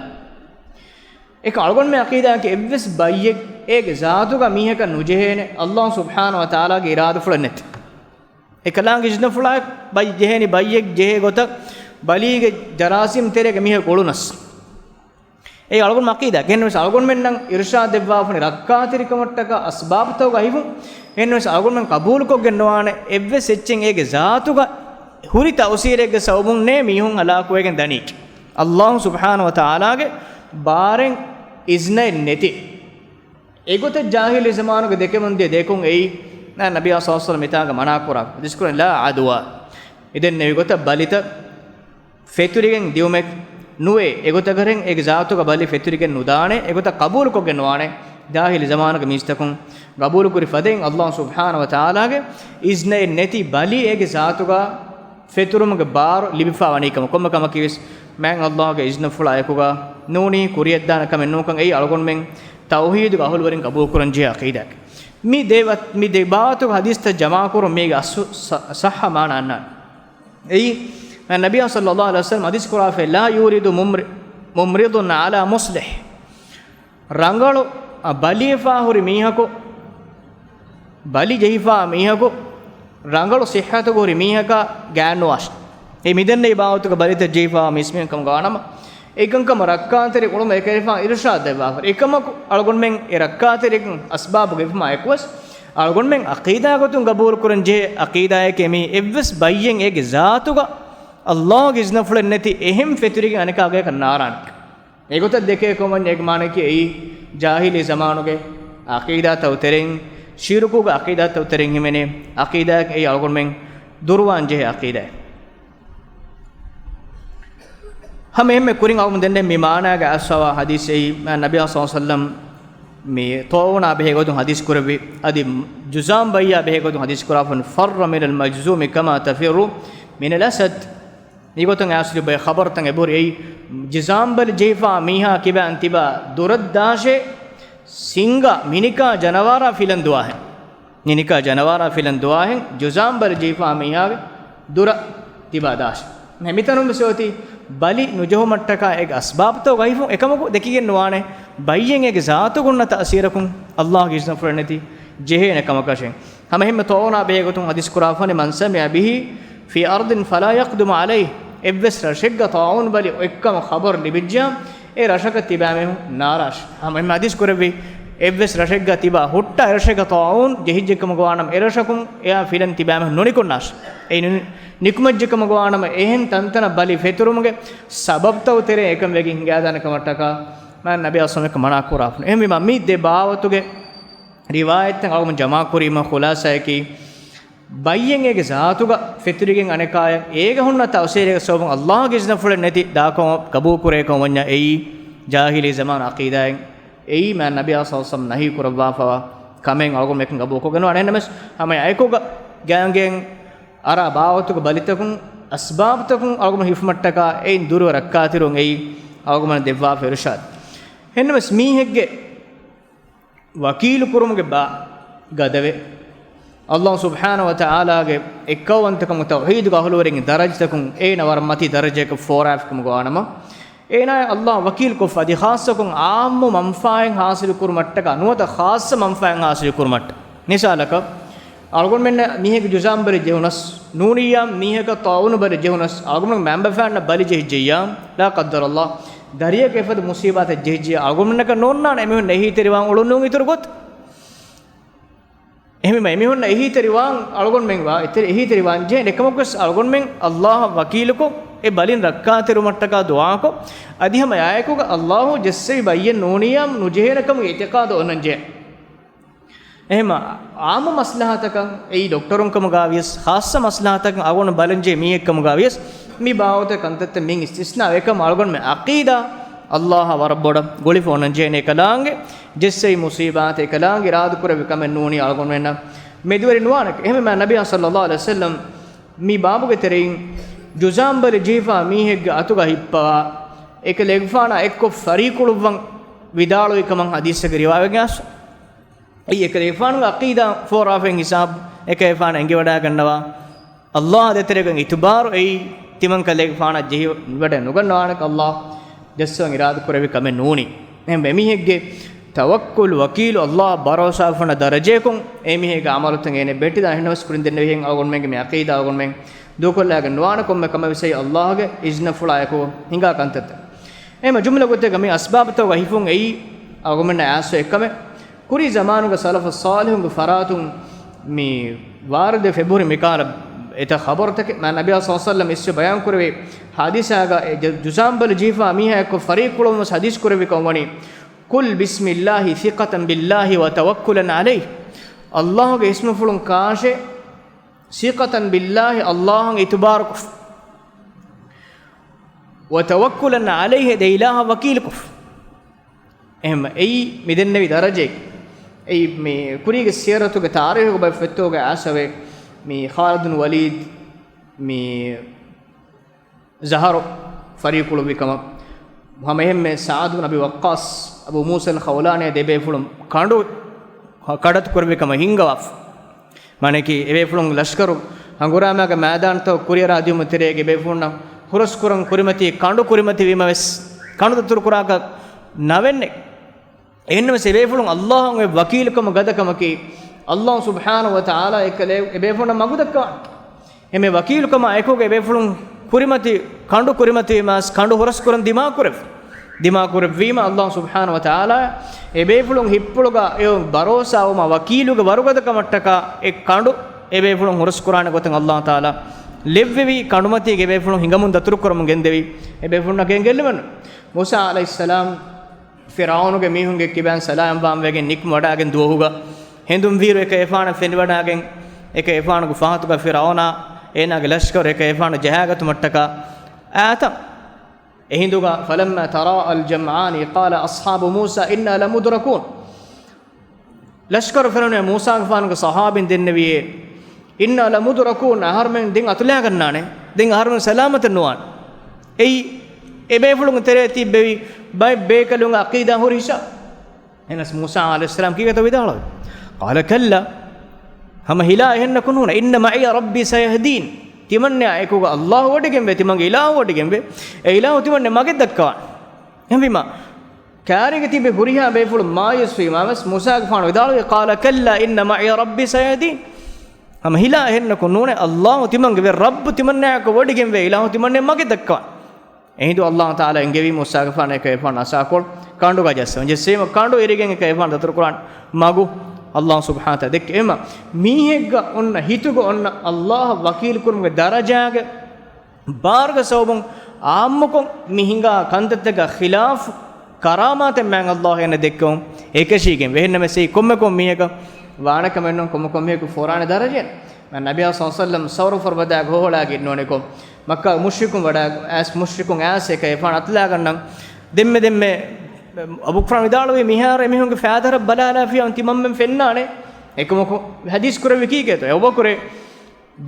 އެކަމް އަޅުގަނޑުމެން ޢަޤީދާއަކީ އެއްވެސް ބައްޔެއް އޭގެ ޒާތުގަ މީހަކަށް ނުޖެހޭނެ، ﷲ ސުބްޙާނަހޫ ވަތަޢާލާގެ އިރާދަފުޅެއް ނެތި. އެކަލާނގެ އިޒްނަފުޅާ ބައްޔެއް ޖެހޭނީ، ބައްޔެއް ޖެހޭ ގޮތަށް ބަލީގެ ޖަރާސީމް ތެރޭގަ މީހަކު އުޅުނަސް. އެއީ އަޅުގަނޑު ޢަޤީދާ. އެހެންވެސް އަޅުގަނޑުމެންނަށް އިރުޝާދު ދެއްވާފަނި ރައްކާތެރިކަމަށްޓަކާ އަސްބާބުތަކުގަ ހިފުން. އެހެންވެސް އަޅުގަނޑުމެން ޤަބޫލުކޮށްގެން ނުވާނެ އެއްވެސް އެއްޗެއް އޭގެ ޒާތުގަ ހުރި ތައުސީރެއްގެ ސަބަބުންނޭ މީހުން ހަލާކުވެގެން ދަނީކީ. ﷲ ސުބްޙާނަހޫ ވަތަޢާލާގެ ބާރެއް އިޒްނައެއް ނެތި. އެގޮތަށް ޖާހިލީ ޒަމާނުގެ ދެކެމުންދިޔަ ދެކުން އެއީ، ނަބިއްޔާ ޞައްލަﷲު ޢަލައިހި ވަސައްލަމަ މިތާގަ މަނާކުރާ ޙަދީޘް ކުރަން، ލާ ޢަދުވާ. އެދެންނެވި ގޮތަށް ބަލިތައް ފެތުރިގެން ދިއުމެއް ނުވޭ. އެގޮތަކަށް އޭގެ ޒާތުގަ ބަލި ފެތުރިގެން ނުދާނެ. އެގޮތަށް ޤަބޫލުކޮށްގެން ނުވާނެ. ޖާހިލީ ޒަމާނުގެ މީސްތަކުން ޤަބޫލުކުރި ފަދައިން ﷲ ސުބްޙާނަހޫ ވަތަޢާލާގެ އިޒްނައެއް ނެތި ބަލި އޭގެ ޒާތުގަ ފެތުރުމުގެ ބާރު ލިބިފާ ވަނީ ކަމަށް. ކޮންމެ ކަމަކީވެސް މާތް ﷲގެ އިޒްނަފުޅާ އެކުގަ ނޫނީ ކުރިޔަށްދާނެ ކަމެއް ނޫންކަން އެއީ އަޅުގަނޑުމެން ތައުޙީދުގެ އަހުލުވެރިން ޤަބޫލުކުރަން ޖެހޭ ޢަޤީދާއެއް. މި ދެ ވަ-، މި ދެ ބާވަތުގެ ޙަދީޘްތައް ޖަމާކުރުން މީގެ އަސްލު ޞަ-، ޞައްޙަ މާނަ އަންނާނެ. އެއީ، ނަބިއްޔާ ޞައްލަﷲު ޢަލައިހި ވަސައްލަމަ ޙަދީޘް ކުރާފައި، ލާ ޔޫރިދު މުމްރި-، މުމްރިޟުން ޢަލާ މުޞްލިޙް. ރަނގަޅު، އަ، ބަލިވެފާ ހުރި މީހަކު، ބަލި ޖެހިފާ މީހަކު، ރަނގަޅު ޞިއްޙަތުގަ ހުރި މީހަކާ ގާތްނުވާށި. އެ މިދެންނެވި ބާވަތުގެ ބަލިތައް ޖެހިފާ މީސްމީހުން ކަމުގަ ވާނަމަ، އެކަންކަމަށް ރައްކާތެރި އުޅުމަށް އެކަލޭގެފާނު އިރުޝާދު ދެއްވާފަ. އެކަމަކު އަޅުގަނޑުމެން އެ ރައްކާތެރިކަން އަސްބާބުގަ ހިފުމާ އެކުވެސް، އަޅުގަނޑުމެން ޢަޤީދާ ގޮތުން ޤަބޫލުކުރަން ޖެހޭ ޢަޤީދާއެކޭ މީ އެއްވެސް ބައްޔެއް އޭގެ ޒާތުގަ ﷲގެ އިޒްނަފުޅެއް ނެތި އެހެން ފެތުރިގެން އަނެކާ ގަޔަކަށް ނާރާނެ. އެގޮތަށް ދެކޭ ކަމަށް ވަންޏާ އޭގެ މާނައަކީ އެއީ ޖާހިލީ ޒަމާނުގެ ޢަޤީދާތައް ތެރެއިން، ޝިރުކުގެ ޢަޤީދާތައް ތެރެއިން ހިމެނޭ ޢަޤީދާއެއް. އެއީ އަޅުގަނޑުމެން ދުރުވާން ޖެހޭ ޢަޤީދާއެއް. ހަމަ އެހެންމެ ކުރިން އަޅުގަނޑު ދެންނެވި މި މާނާގަ އައިސްފަވާ ޙަދީޘް އެއީ، ނަބިއްޔާ ޞައްލަﷲު ޢަލައިހި ވަސައްލަމަ މި ޠާޢޫނާ ބެހޭ ގޮތުން ޙަދީޘް ކުރެއްވި، އަދި ޖުޒާމް ބަލިއާ ބެހޭ ގޮތުން ޙަދީޘް ކުރާފަ، فر من المجذوم كما تفر من الأسد. މިގޮތުން އައިސްފަވާ ޚަބަރުތައް އެބަހުރި. އެއީ ޖުޒާމް ބަލި ޖެހިފާ މީހާ ކިބައިން ތިބާ ދުރަށް ދާށޭ، ސިނގާ މިނިކާ ޖަނަވާރާ ފިލަން ދުވާހެން. މިނިކާ ޖަނަވާރާ ފިލަން ދުވާހެން ޖުޒާމް ބަލި ޖެހިފާ މީހާގެ ދުރަށް ތިބާ ދާށޭ. މިތަނުން ވެސް އޮތީ ބަލި ނުޖެހުމަށްޓަކާ އޭގެ އަސްބާބުތައް ގައިފުން އެކަމަކު ދެކިގެން ނުވާނެ. ބައްޔެއް އޭގެ ޒާތުގަ އޮންނަ ތައުސީރަކުން ﷲގެ އިޒްނަފުޅެއް ނެތި ޖެހޭނެ ކަމަކަށެއް. ހަމަ އެހެންމެ ޠާޢޫނާ ބެހޭ ގޮތުން ޙަދީޘް ކުރާފަނި، من سمع به في أرض فلا يقدم عليه. އެއްވެސް ރަށެއްގަ ޠާޢޫން ބަލި އޮތްކަމަށް ޚަބަރު ލިބިއްޖެޔާ، އެ ރަށަކަށް ތިބާމީހުން ނާރާށި. ހަމަ އެހެންމެ ޙަދީޘް ކުރެއްވި، އެއްވެސް ރަށެއްގަ ތިބާ ހުއްޓާ އެރަށެއްގަ ޠާޢޫން ޖެހިއްޖެ ކަމުގަ ވާނަމަ، އެރަށަކުން އެއާ ފިލަން ތިބާމީހުން ނުނިކުންނާށި. އެއީ ނު-، ނިކުމެއްޖެ ކަމުގަ ވާނަމަ، އެހެން ތަންތަނަށް ބަލި ފެތުރުމުގެ ސަބަބުތައް ތެރޭ އެކަން ވެގެން ހިނގާދާނެ ކަމަށްޓަކާ މާތް ނަބިއްޔާ ޞައްލަﷲު ޢަލައިހި ވަސައްލަމަ މަނާ ކުރާފަ. އެހެންވީމާ، މި ދެ ބާވަތުގެ ރިވާޔަތްތައް އަޅުގަނޑު ޖަމާކުރީމަ، ޚުލާޞާއަކީ، ބައްޔެއް އޭގެ ޒާތުގަ ފެތުރިގެން އަނެކާޔަށް އޭގަ ހުންނަ ތައުސީރެއްގެ ސަބަބުން ﷲގެ އިޒްނަފުޅެއް ނެތި ދާކަމަށް ޤަބޫލުކުރޭ ކަމަށް ވަންޏާ އެއީ ޖާހިލީ ޒަމާނު ޢަޤީދާއެއް. އެއީ މާތް ނަބިއްޔާ ޞައްލަﷲު ޢަލައިހި ވަސައްލަމަ ނަހީ ކުރައްވާފަވާ ކަމެއް. އަޅުގަނޑު އެކަން ޤަބޫލުކޮށްގެން ނުވާނެ. އެހެންނަމަވެސް ހަމަ އެކުގަ ގާތްގަނޑަށް އަރާ ބާވަތުގެ ބަލިތަކުން އަސްބާބުތަކުން އަޅުގަނޑު ހިފުމަށްޓަކާ އެއިން ދުރުވެ ރައްކާތެރިވުން އެއީ އަޅުގަނޑު ދެއްވާފަ އިރުޝާދު. އެހެންނަމަވެސް މީހެއްގެ ވަކީލު ކުރުމުގެ ބާ ގަދަވެ، ﷲ ސުބްޙާނަހޫ ވަތަޢާލާގެ އެއްކައުވަންތަކަމުގެ ތައުޙީދުގެ އަހުލުވެރިންގެ ދަރަޖަތަކުން އޭނަ ވަރަށް މަތީ ދަރަޖައަކަށް ފޯރާފިކަމުގަ ވާނަމަ، އޭނާއަށް ﷲ ވަކީލުކޮށްފަ އަދި ޚާއްޞަކޮށް ޢާއްމު މަންފާއެއް ޙާޞިލު ކުރުމަށްޓަކާ ނުވަތަ ޚާއްޞަ މަންފާއެއް ޙާޞިލު ކުރުމަށްޓަ. މިސާލަކަށް، އަޅުގަނޑުމެންނަށް މީހެއްގެ ޖުޒާމް ބަލި ޖެހުނަސް، ނޫނިއްޔާ މީހަކަށް ޠާޢޫނު ބަލި ޖެހުނަސް، އަޅުގަނޑުމެން މައިންބަފައިންނަށް ބަލި ޖެހިއްޖެއްޔާ، ލާ ޤައްދަރަﷲ، ދަރިއަކަށް އެފަދަ މުޞީބާތެއް ޖެހިއްޖެއްޔާ، އަޅުގަނޑުމެންނަކަށް ނޯންނާނެ އެމީހުން އެހީތެރިވާން އުޅުން ނޫން އިތުރު ގޮތެއް. އެހެންވީމަ، އެމީހުންނަށް އެހީތެރިވާން އަޅުގަނޑުމެން ވާ، އެތެރެ-، އެހީތެރިވާން ޖެހޭނެ. އެކަމަކުވެސް އަޅުގަނޑުމެން ﷲއަށް ވަކީލުކޮށް، އެ ބަލިން ރައްކާތެރިވުމަށްޓަކާ ދުޢާކޮށް، އަދި ހަމަ އެއާއެކުގަ ﷲ ޖެއްސެވި ބައްޔެއް ނޫނިއްޔާ ނުޖެހޭނެ ކަމުގެ އިޢުތިޤާދު އޮންނަން ޖެހޭ. އެހެންމަ، ޢާއްމު މަސްލަހަތަކަށް އެއީ ޑޮކްޓަރުން ކަމުގަ ވިޔަސް، ޚާއްޞަ މަސްލަހަތަކަށް އަޅުގަނޑު ބަލަން ޖެހޭ މީހެއް ކަމުގަ ވިޔަސް، މި ބާވަތުގެ ކަންތައްތައް މިއިން އިސްތިސްނާ ވޭ. އެކަމަ އަޅުގަނޑުމެން ޢަޤީދާ ﷲއަށް ވަރަށް ބޮޑަށް ގުޅިފަ އޮންނަން ޖެހޭނެ. އެކަލާނގެ ޖެއްސެވި މުޞީބާތެއް، އެކަލާނގެ އިރާދަކުރެއްވި ކަމެއް ނޫނީ އަޅުގަނޑުމެންނަށް މެދުވެރި ނުވާނެ. އެހެންވީމަ، ނަބިއްޔާ ޞައްލަﷲު ޢަލައިހި ވަސައްލަމަ މި ބާބުގެ ތެރެއިން ޖުޒާމް ބަލި ޖެހިފާ މީހެއްގެ އަތުގަ ހިއްޕަވާ، އެކަލޭގެފާނާ އެއްކޮށް ފަރީކުޅުއްވަން ވިދާޅުވި ކަމަށް ޙަދީޘްތަކުގެ ރިވާވެގެން އައިސް. އެއީ އެކަލޭގެފާނުގެ ޢަޤީދާ ފޯރާފައިން ހިސާބު އެކަލޭގެފާނަށް އެނގިވަޑައިގަންނަވާ، ﷲއާ ދޭތެރޭގަ އިތުބާރު އެއީ ތިމަން ކަލޭގެފާނަށް ޖެހިވަޑައި ނުގަންނަވާނެކަން ﷲ ޖައްސަވަން އިރާދަކުރެއްވި ކަމެއް ނޫނީ. އެހެން އެމީހެއްގެ ތަވައްކުލް، ވަކީލު ﷲއަށް ބަރޯސާވެފަ އޮންނަ ދަރަޖަޔަކުން އެމީހެއްގެ ޢަމަލުތައް އޭނަ ބެއްޓިދާނެ. އެހެންނަމަވެސް ކުރިން ދެންނެވިހެން އަޅުގަނޑުމެންގެ މި ޢަޤީދާ އަޅުގަނޑުމެން ދޫކޮށްލާގެން ނުވާނެ. ކޮންމެ ކަމެއް ވެސް އެއީ ﷲގެ އިޒްނަފުޅާއެކު ހިނގާ ކަންތައްތައް. އެހެމަ ޖުމްލަ ގޮތެއްގަ މި އަސްބާބުތަކުގަ ހިފުން އެއީ އަޅުގަނޑުމެންނަށް އާސްވެ އެއްކަމެއް. ކުރީ ޒަމާނުގަ ސަލަފު ޞާލިޙުންގެ ފަރާތުން މި ވާރިދު ފެބުރި މިކާލަ އެތައް ޚަބަރުތަކެއް މާ ނަބިޔާ ޞައްލަﷲު ޢަލައިހި ވަސައްލަމަ އިސްވެ ބަޔާން ކުރެވި ޙަދީޘާގަ އެ ޖަ-، ޖުޒާމް ބަލި ޖީފާ މީހާ އެއްކޮށް ފަރީއްކުޅުމަށް ޙަދީޘް ކުރެއްވި ކަން ވަނީ، "قل بسم الله ثقة بالله وتوكلا عليه." ﷲގެ އިސްމުފުޅުން ކާށޭ، ސިޤަތަން ބިﷲ، ﷲއަށް އިތުބާރުކޮށް، ވަތަވައްކުލަން ޢަލައިހި، ދެ އިލާހަށް ވަކީލުކޮށް. އެހެން އެއީ މި ދެންނެވި ދަރަޖައެއް. އެއީ މި ކުރީގެ ސިޔަރަތުގެ ތާރީޚުގެ ބައެއް ފޮތްތަކުގަ އައިސްފަވޭ، މި ޚާލިދު ބިން ވަލީދު، މި ޒަހަރު ފަރީއްކުޅުއްވި ކަމަށް. ހަމަ އެހެންމެ ސަޢްދު ބިން އަބީ ވައްޤާޞް، އަބޫ މޫސަލް ޚައުލާނީ ދެ ބޭފުޅުން ކަނޑު ކަޑައްތު ކުރެއްވި ކަމަށް ހިންގަވާފަ. މާނައަކީ، އެބޭފުޅުން ލަޝްކަރު ހަނގުރާމައިގެ މައިދާންތައް ކުރިއަރާ ދިޔުމުގެ ތެރޭގަ އެބޭފުޅުންނަށް ހުރަސްކުރަން ކުރިމަތީ، ކަނޑު ކުރިމަތިވީމަ ވެސް، ކަނޑު ދަތުރުކުރާކަށް ނަވެންނެ. އެހެންނަމަވެސް އެބޭފުޅުން ﷲއަށް އޮތް ވަކީލުކަމުގެ ގަދަކަމަކީ، ﷲ ސުބްޙާނަހޫ ވަތަޢާލާ އެކަލޭ އެބޭފުޅުންނަށް މަގުދައްކަވާނެ. އެމެ ވަކީލުކަމާ އެކުގަ އެބޭފުޅުން ކުރިމަތި، ކަނޑު ކުރިމަތިވީމަސް، ކަނޑު ހުރަސްކުރަން ދިމާކުރެވި، ދިމާކުރެއްވީމަ، ﷲ ސުބްޙާނަހޫ ވަތަޢާލާ އެބޭފުޅުން ހިތްޕުޅުގަ އެ ބަރޯސާވުމާ ވަކީލުގެ ވަރުގަދަކަމަށްޓަކާ އެ ކަނޑު އެބޭފުޅުން ހުރަސްކުރާނެ ގޮތެއް ﷲ ތަޢާލާ ލެއްވެވި، ކަނޑުމަތީގެ އެބޭފުޅުން ހިނގަމުން ދަތުރުކުރަމުން ގެންދެވި، އެބޭފުޅުންނަށް ގެންގެއްލުމެއްނު. މޫސާ ޢަލައިހިއްސަލާމް ފިރްޢައުނުގެ މީހުންގެ ކިބައިން ސަލާމްވާން ވެގެން ނިކުމެވަޑައިގެން ދުވަހުގަ ހެނދުން ވީއިރު އެކަލޭފާނަށް ފެނިވަޑައިގެން، އެކަލޭފާނުގެ ފަހަތުގަ ފިރްޢައުނާ އޭނާގެ ލަޝްކަރު އެކަލޭފާނު ޖަހާގަތުމަށްޓަކާ އައިތަން. އެހިނދުގަ، فلما تراءى الجمعان قال أصحاب موسى إنا لمدركون. ލަޝްކަރު ފެނުނޭ މޫސާގެފާނުގެ ޞަޙާބީން ދެންނެވިއޭ، إنا لمدركون، އަހަރުމެން ދެން އަތުލައިގަންނާނެ، ދެން އަހަރުމެން ސަލާމަތެއް ނުވާނެ. އެއީ، އެބޭފުޅުންގެ ތެރޭ ތިއްބެވި ބައެއް ބޭކަލުން ޢަޤީދާ ހުރި ހިސާބު. އެހެނަސް މޫސާ ޢަލައިހިއްސަލާމް ކީކޭތޯ ވިދާޅުވީ؟ قال كلا، ހަމަ ހިލާ އެހެންނަކު ނޫނޭ، إن معي ربي سيهدين، ތިމަންނާ އެކުގަ ﷲ ވޮޑިގެންވޭ، ތިމަންގެ އިލާހު ވޮޑިގެންވޭ، އެ އިލާހު ތިމަންނަ މަގެއް ދައްކަވާނެ. އެހެންވީމަ، ކާރީގަ ތިބި ހުރިހާ ބޭފުޅުން މާޔޫސްވީމާ ވެސް މޫސާގެފާނު ވިދާޅުވީ، قال كلا إن معي ربي سيهدين، ހަމަ ހިލާ އެހެންނަކު ނޫނޭ، ﷲ ތިމަންގެ ވެ، ރައްބު ތިމަންނާއެކު ވޮޑިގެންވޭ، އިލާހު ތިމަންނަ މަގެއް ދައްކަވާނެ. އެހިނދު ﷲ ތަޢާލާ އެންގެވީ މޫސާގެފާނަށް އެކަލޭފާނު އަސާކޮޅު ކަނޑުގަ ޖައްސަވަން. ޖެއްސީމަ ކަނޑު އެރިގެން އެކަލޭފާނު ދަތުރުކުރާނެ މަގު ﷲ ސުބްޙާނަހޫ ވަތަޢާލާ ދެއްކެވީމަ، މީހެއްގަ އޮންނަ ހިތުގަ އޮންނަ ﷲއަށް ވަކީލުކުރުމުގެ ދަރަޖާގެ ބާރުގެ ސަބަބުން އާއްމުކޮށް މި ހިނގާ ކަންތައްތަކާ ޚިލާފު ކަރާމާތެއް މާތް ﷲ އޭނަ ދެއްކެވުން އެކަށީގެން ވޭ. އެހެންނަމަވެސް އެއީ ކޮންމެ ކޮން މީހަކަށް ވާނެ ކަމެއް ނޫން، ކޮންމެ ކޮން މީހަކު ފޯރާނެ ދަރަޖައެއް. ނަބިއްޔާ ޞައްލަﷲު ޢަލައިހި ވަސައްލަމް ސައުރު ފަރުބަދާގެ ހޮހޮޅާގެ ނޫނެކޮ، މައްކާ މުޝްރިކުން ވަޑާ އައިސް މުޝްރިކުން އައިސް އެކަލޭފާނު އަތުލާގަންނަން. ދެންމެ ދެންމެ އަބޫ ގުފްރާން ވިދާޅުވީ، މިހާރު އެމީހުންގެ ފައިތަރަށް ބަލާލާފިޔަވަން ތިމަންމެން ފެންނާނެ. އެކަމަކު ޙަދީޘް ކުރެއްވި ކީކޭތޯ؟ އެ އަބޫބަކުރޭ،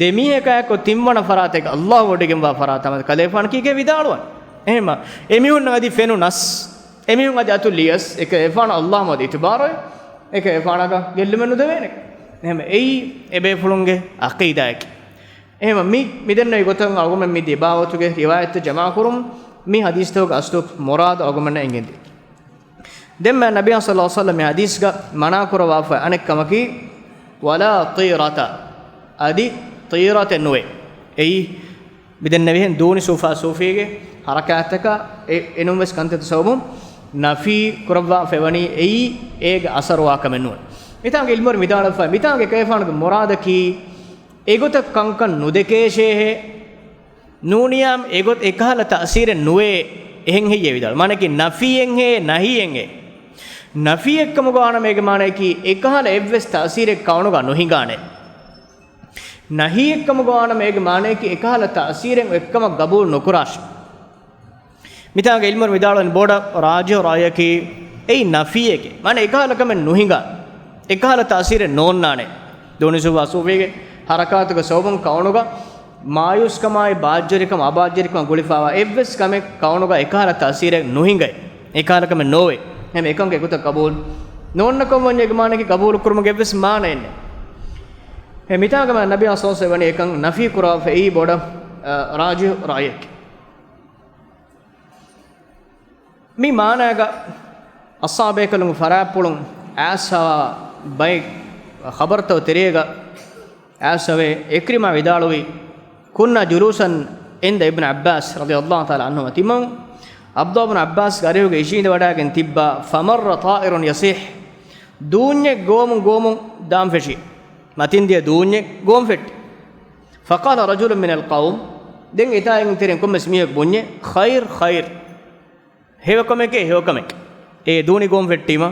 ދެ މީހަކާއެކު ތިންވަނަ ފަރާތެއް ﷲ ވޮޑިގެންވާ ފަރާތަށް ކަލޭފާނު ކީކޭ ވިދާޅުވަން. އެހެމަ، އެމީހުންނަށް އަދި ފެނުނަސް، އެމީހުން އަދި އަތު ލިޔަސް، އެކަލޭފާނު ﷲ މަދު އިތުބާރު، އެކަލޭފާނަކަށް ގެއްލުމެއް ނުދެވޭނެ. އެހެމަ، އެއީ އެބޭފުޅުންގެ ޢަޤީދާއަކީ. އެހެމަ، މި، މިދެންނެވި ގޮތަށް އަޅުގަނޑުމެން މި ދެ ބާވަތުގެ ރިވާޔަތްތައް ޖަމާކުރުމުން މި ޙަދީޘްތަކުގެ އަސްލު މުރާދު އަޅުގަނޑުމެންނަށް އެނގެންދޭ. ދެންމެ ނަބިއްޔާ ޞައްލަﷲު ޢަލައިހި ވަސައްލަމް މި ޙަދީޘްގަ މަނާކުރައްވާފަ އަނެއް ކަމަކީ، ولا طيرة، އަދި ޠީރަތެއް ނުވޭ. އެއީ މިދެންނެވިހެން ދޫނި ސޫފާ ސޫފީގެ ޙަރަކާތްތަކާ އެ، އެނޫންވެސް ކަންތައްތައް ސަބަބުން ނަފީ ކުރައްވާފައިވަނީ އެއީ އޭގެ އަސަރުވާ ކަމެއް ނޫން. މިތާގެ ޢިލްމުވެރިން ވިދާޅުވެފަ، މިތާގެ ކަލޭފާނުގެ މުރާދަކީ އެގޮތަށް ކަންކަން ނުދެކޭށޭހޭ. ނޫނިޔާމް އެގޮތް އެކަހަލަ ތައުސީރެއް ނުވޭ، އެހެން ހެއްޔޭ ވިދާޅު؟ މާނައަކީ ނަފީއެއްހޭ، ނަހީއެއްހޭ؟ ނަފީއެއްކަމުގަ ވާނަމަ އޭގެ މާނައަކީ އެކަހަލަ އެއްވެސް ތައުސީރެއް ކައުނުގަ ނުހިނގާނެ. ނަހީއެއްކަމުގަ ވާނަމަ އޭގެ މާނައަކީ އެކަހަލަ ތައުސީރެއް އެއްކަމަށް ގަބޫލު ނުކުރާށޭ. މިތާގެ ޢިލްމުވެރިން ވިދާޅުވަނީ ބޮޑަށް ރާޖިޙު ރައުޔަކީ އެއީ ނަފީއެކޭ. މާނަ އެކަހަލަ ކަމެއް ނުހިނގާ، އެކަހަލަ ތައުސީރެއް ނޯންނާނެ. ދޫނި ސޫފާ ސޫފީގެ ޙަރަކާތުގެ ސަބަބުން ކައުނުގަ މާޔޫސްކަމާއި ބާއްޖަވެރިކަމާ އަބާއްޖަވެރިކަމާ ގުޅިފައިވާ އެއްވެސް ކަމެއް ކައުނުގަ އެކަހަލަ ތައުސީރެއް ނުހިނގޭ. އެކަހަލަ ކަމެއް ނޯވޭ. އެހެން އެކަން އެގޮތަށް ގަބޫލު ނޯންނަކަން ވަންޏާ އޭގެ މާނައަކީ ގަބޫލު ކުރުމުގެ އެއްވެސް މާނައެއް ނެތް. އެ މިތާގަ ނަބިއްޔާ ޞައްލަﷲު ޢަލައިހި ވަސައްލަމް ވަނީ އެކަން ނަފީ ކުރައްވާފައި ބޮޑަށް، އަ، ރާޖިޙު ރައުޔެކޭ. މި މާނައިގަ އަޞްޙާބު ބޭކަލުންގެ ފަރާތްޕުޅުން އައިސްފަވާ ބައެއް ޚަބަރުތައް ތެރޭގަ އައިސްފަވޭ. ޢިކްރިމާ ވިދާޅުވީ، كنا جلوسا عند ابن عباس رضي الله تعالى عنهما، ތިމަން ޢަބްދުﷲ ބިން ޢައްބާސްގެ އަރިހުގަ އިށީނދެވަޑައިގެން ތިއްބާ، فمر طائر يصيح، ދޫންޏެއް ގޮވަމުން ގޮވަމުން ދާން ފެށި. މަތިން ދިޔަ ދޫންޏެއް ގޮވަން ފެއްޓި. فقال رجل من القوم، ދެން އެތާ އެއް ތެރެއިން ކޮންމެސް މީހަކު ބުންޏެ، خير خير، ހެޔޮކަމެކޭ ހެޔޮކަމެކޭ. އެ ދޫނި ގޮވަން ފެއްޓީމަ،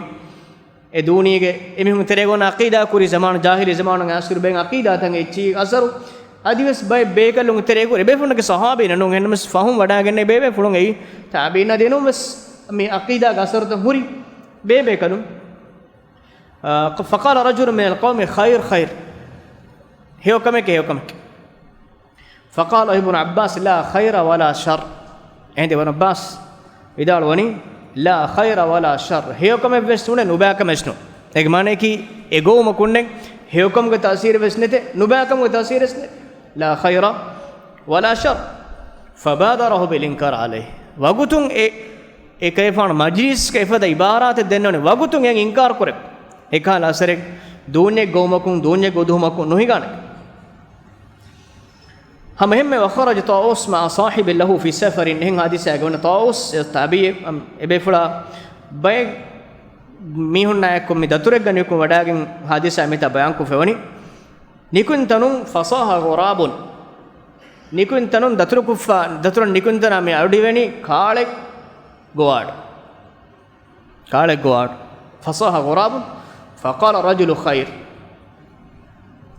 އެ ދޫނީގެ އެމީހުން ތެރޭގަ އޮންނަ ޢަޤީދާ ކުރި ޒަމާނު، ޖާހިލީ ޒަމާނުގެ އަސަރު ބޭން ޢަޤީދާތައް އެއްޗި އަސަރު އަދިވެސް ބައެއް ބޭކަލުން ތެރޭގަ އެބޭފުޅުންގެ ޞަޙާބީން ނޫން، އެހެންނަމަސް ފަހުން ވަޑާގެންނެވި ބޭބޭފުޅުން އެއީ ތާބީން އަދި ނޫން ވެސް މި ޢަޤީދާގެ އަސަރުތައް ހުރި ބޭބޭކަލުން. އާ، فقال رجل من القوم خير خير، ހެޔޮކަމެކޭ ހެޔޮކަމެކޭ. فقال ابن عباس لا خير ولا شر. އެހެން އިބްނު ޢައްބާސް ވިދާޅުވަނީ، لا خير ولا شر، ހެޔޮކަމެއް ވެސް ނޫނޭ، ނުބައިކަމެއް ވެސް ނޫން. އޭގެ މާނައަކީ އެ ގޮވުމަކުންނެއް ހެޔޮކަމުގެ ތައުސީރެއް ވެސް ނެތޭ، ނުބައިކަމުގެ ތައުސީރެއް ވެސް ނެތޭ. لا خير ولا شر. فبادره بالإنكار عليه. ވަގުތުން އެ، އެ ކަލޭފާނު މަޖިލީސްގަ އެފަދަ އިބާރާތެއް ދެންނެވުނީ، ވަގުތުން އެ އިންކާރު ކުރޭ. އެކަހަލަ އަސަރެއް ދޫންޏެއް ގޮވުމަކުން، ދޫންޏެއް ގޮވުމަކުން ނުހިނގާނެ. ހަމަ އެހެންމެ، وخرج طاووس مع صاحب له في سفر. އެހެން ޙާދިސާގަ ވަނީ ޠާވޫސް އެ ތާބިޢީ، އަމް، އެބޭފުޅާ ބައެއް މީހުންނާއެކު މި ދަތުރެއްގަ ނިކުން ވަޑާގެން ޙާދިސާ މިތާ ބަޔާންކޮށްފައިވަނީ. ނިކުތް ތަނުން فصاح غراب. ނިކުތް ތަނުން ދަތުރުކުފާ، ދަތުރަށް ނިކުތް ތަނާ މި އަޑުއިވެނީ ކާޅެއް ގޮވާ އަޑު. ކާޅެއް ގޮވާ އަޑު. فصاح غراب فقال الرجل خير.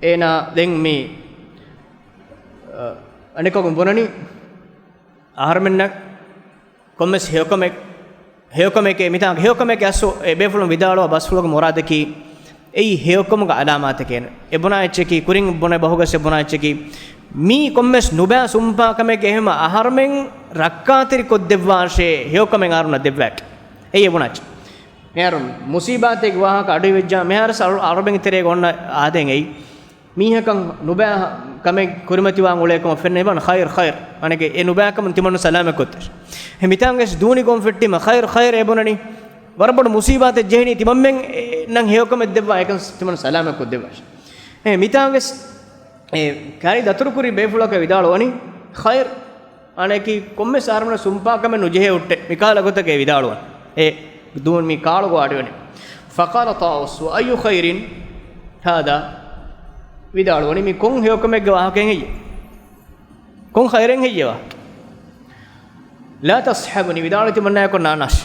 އޭނާ ދެން މި، އަ، އަނެކަކުން ބުނަނީ، އަހަރުމެންނަށް ކޮންމެސް ހެޔޮކަމެއް، ހެޔޮކަމެކޭ، މިތާނގެ ހެޔޮކަމެކޭ އަސްލު އެ ބޭފުޅުން ވިދާޅުވާ ބަސްފުޅުގެ މުރާދަކީ، އެއީ ހެޔޮކަމުގެ އަލާމާތެކޭ. އެ ބުނާ އެއްޗަކީ، ކުރިން ބުނެ ބަހުގަސް އެ ބުނާ އެއްޗަކީ، މީ ކޮންމެސް ނުބައި ސުންޕާކަމެކޭ، އެހެންމަ އަހަރުމެން ރައްކާތެރިކޮށްދެއްވާށޭ، ހެޔޮކަމެއް އަހަރުމެންނަށް ދެއްވާކީ. އެއީ އެ ބުނާ އެއްޗެއް. މިހާރު މުސީބާތެއްގެ ވާހަކަ އަޑުއިވިއްޖާ، މިހާރު ސަ-، އަހަރުމެންގެ ތެރޭގަ އޮންނަ އާދައެއް އެއީ. މީހަކަށް ނުބައި ކަމެއް ކުރިމަތިވާން އުޅޭކަމަށް ފެންނަ އެބަން ޚައިރު، ޚައިރު. އަނެކެ އެ ނުބައިކަމުން ތިމަންނަ ސަލާމަތް ކޮށްދޭށޭ. އެ މިތާނގެ ދޫނި ގޮން ފެއްޓީމަ ޚައިރު، ޚައިރު އެބުނަނީ. ވަރަށް ބޮޑު މުސީބާތެއް ޖެހެނީ ތިމަންމެން ނަން ހެޔޮކަމެއް ދެއްވާ އެކަން ތިމަން ސަލާމަތް ކޮށްދެއްވާށޭ. އެ މިތާނގެ އެ ކައިރި ދަތުރުކުރި ބޭފުޅަކަށް ވިދާޅުވަނީ ޚައިރު. އަނެކީ ކޮންމެސް އަހަރުމެން ސުންޕާކަމެއް ނުޖެހޭ ހުއްޓޭ. މިކާލަ ގޮތަކަށް ވިދާޅުވަން. އެ ދޫން މި ކާޅު ގޮވާ އަޑުއިވެނީ. فقال طاووس وأي خير هذا؟ ވިދާޅުވަނީ މި ކޮން ހެޔޮކަމެއްގެ ވާހަކައެއް ހެއްޔޭ؟ ކޮން ޚައިރެއް ހެއްޔޭ ވާހަކަ؟ لا تصحبني، ވިދާޅުވީ ތިމަންނާއެކު ނާނާށޭ.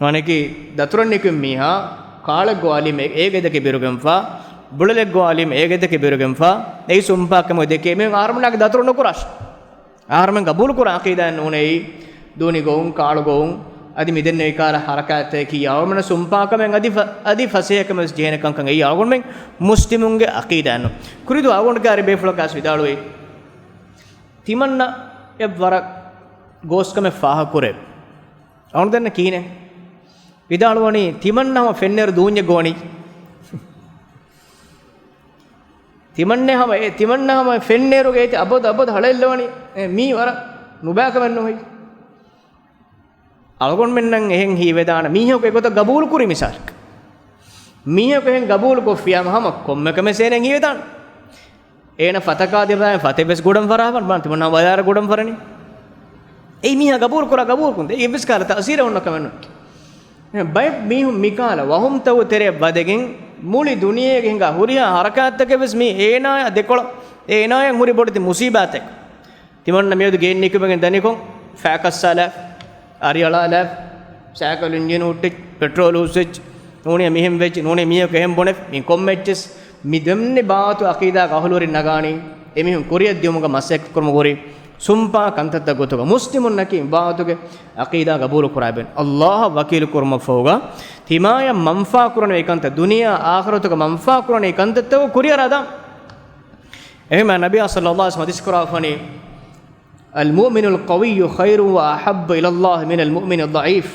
އަނެކީ ދަތުރަށް ނިކުތް މީހާ ކާޅެއް ގޮވާލީމަ އޭގެ ދެކެ ބިރުގެންފާ، ބުޅަލެއް ގޮވާލީމަ އޭގެ ދެކެ ބިރުގެންފާ، އެއީ ސުންޕާކަމުގެ ދެކެ މީހުން އަހަރުމެންނާގެ ދަތުރު ނުކުރާށޭ. އަހަރުމެން ގަބޫލުކުރާ ޢަޤީދާއެއް ނޫނޭ އެއީ. ދޫނި ގޮވުން، ކާޅު ގޮވުން، އަދި މިދެންނެވި ކާރަ ހަރަކާތްތަކަކީ އަޅުގަނޑު ސުންޕާކަމެއް އަދި ފަ-، އަދި ފަސޭހަކަމެއް ޖެހޭނެ ކަންކަން އެއީ އަޅުގަނޑުމެން މުސްލިމުންގެ ޢަޤީދާއެއް ނޫން. ކުރިދު އަޅުގަނޑު ކާރި ބޭފުޅަކަސް ވިދާޅުވި، ތިމަންނަ އެއް ވަރަށް ގޯސްކަމެއް ފާހަގަކުރޭ. އަޅުގަނޑު ދެންނެ ކިހިނެއް؟ ވިދާޅުވަނީ ތިމަންނަ ހަމަ ފެންނޭރު ދޫންޏެއް ގޮވަނީ. ތިމަންނެ ހަމަ، އެ ތިމަންނަ ހަމަ ފެންނޭރުގެ އޭތި އަބަދު އަބަދު ހަޅޭއްލަވަނީ. އެ މީ ވަރަށް ނުބައިކަމެއް ނުހެއްޔޭ. އަޅުގަނޑުމެންނަށް އެހެން ހީވެދާނެ މީހަކު އެގޮތަށް ގަބޫލު ކުރި މިސާލަކަށް. މީހަކު އެހެން ގަބޫލު ކޮށްފިޔާމަ ހަމަ ކޮންމެ ކަމެއް އޭނައަށް ހީވެދާނެ. އޭނަ ފަތަކާ ދިރާއިން ފަތެއް ވެސް ގުޑަން ފަރާފަން ބާން ތިމަންނަ ބަލާރަ ގުޑަން ފަރަނީ. އެއީ މީހާ ގަބޫލު ކުރާ ގަބޫލު ކުން ދޭ. އެއްވެސް ކާލަ ތައުސީރެއް އޮންނަ ކަމެއް ނޫން. ބައެއް މީހުން މިކާލަ ވަހުމްތައް ތެރެއަށް ވަދެގެން މުޅި ދުނިޔޭގެ ހިނގާ ހުރިހާ ހަރަކާތްތަކެއް ވެސް މީ އޭނާއާ ދެކޮޅަށް އޭނާއަށް ހުރި ބޮޑެތި މުސީބާތެއް. ތިމަންނަ މިއަދު ގެއިން ނިކުމެގެން ދަނިކޮށް ފައި ކައްސާލާފަ، އަރިއަޅާލާފަ، ސައިކަލް އިންޖީނު ހުއްޓިއްޖެ، ޕެޓްރޯލް ހުސްވެއްޖެ، ނޫނީ މިހެން ވެއްޖެ، ނޫނީ މީހަކު އެހެން ބުނެފަ، މި ކޮންމެ އެއްޗެސް މި ދެންނެވި ބާވަތު ޢަޤީދާގެ އަހުލުވެރިން ނަގާނީ އެމީހުން ކުރިއަށް ދިޔުމުގަ މަސައްކަތް ކުރުމަށް ހުރި ސުންޕާ ކަންތައްތައް ގޮތުގަ. މުސްލިމުންނަކީ މި ބާވަތުގެ ޢަޤީދާ ގަބޫލު ކުރާ ބޭން. ﷲ އަށް ވަކީލު ކުރުމަށްފަހުގަ ތިމާޔަށް މަންފާ ކުރަނިވި ކަންތައް، ދުނިޔެއާ އާޚިރަތުގަ މަންފާ ކުރަނިވި ކަންތައްތައް ކުރިއަރާ ދާން. އެހެންމެ ނަބިއްޔާ ޞައްލައްލާހު ޢަލައިހި ވަސައްލަމަ ޙަދީޘް ކުރައްވަނީ، المؤمن القوي خير وأحب إلى الله من المؤمن الضعيف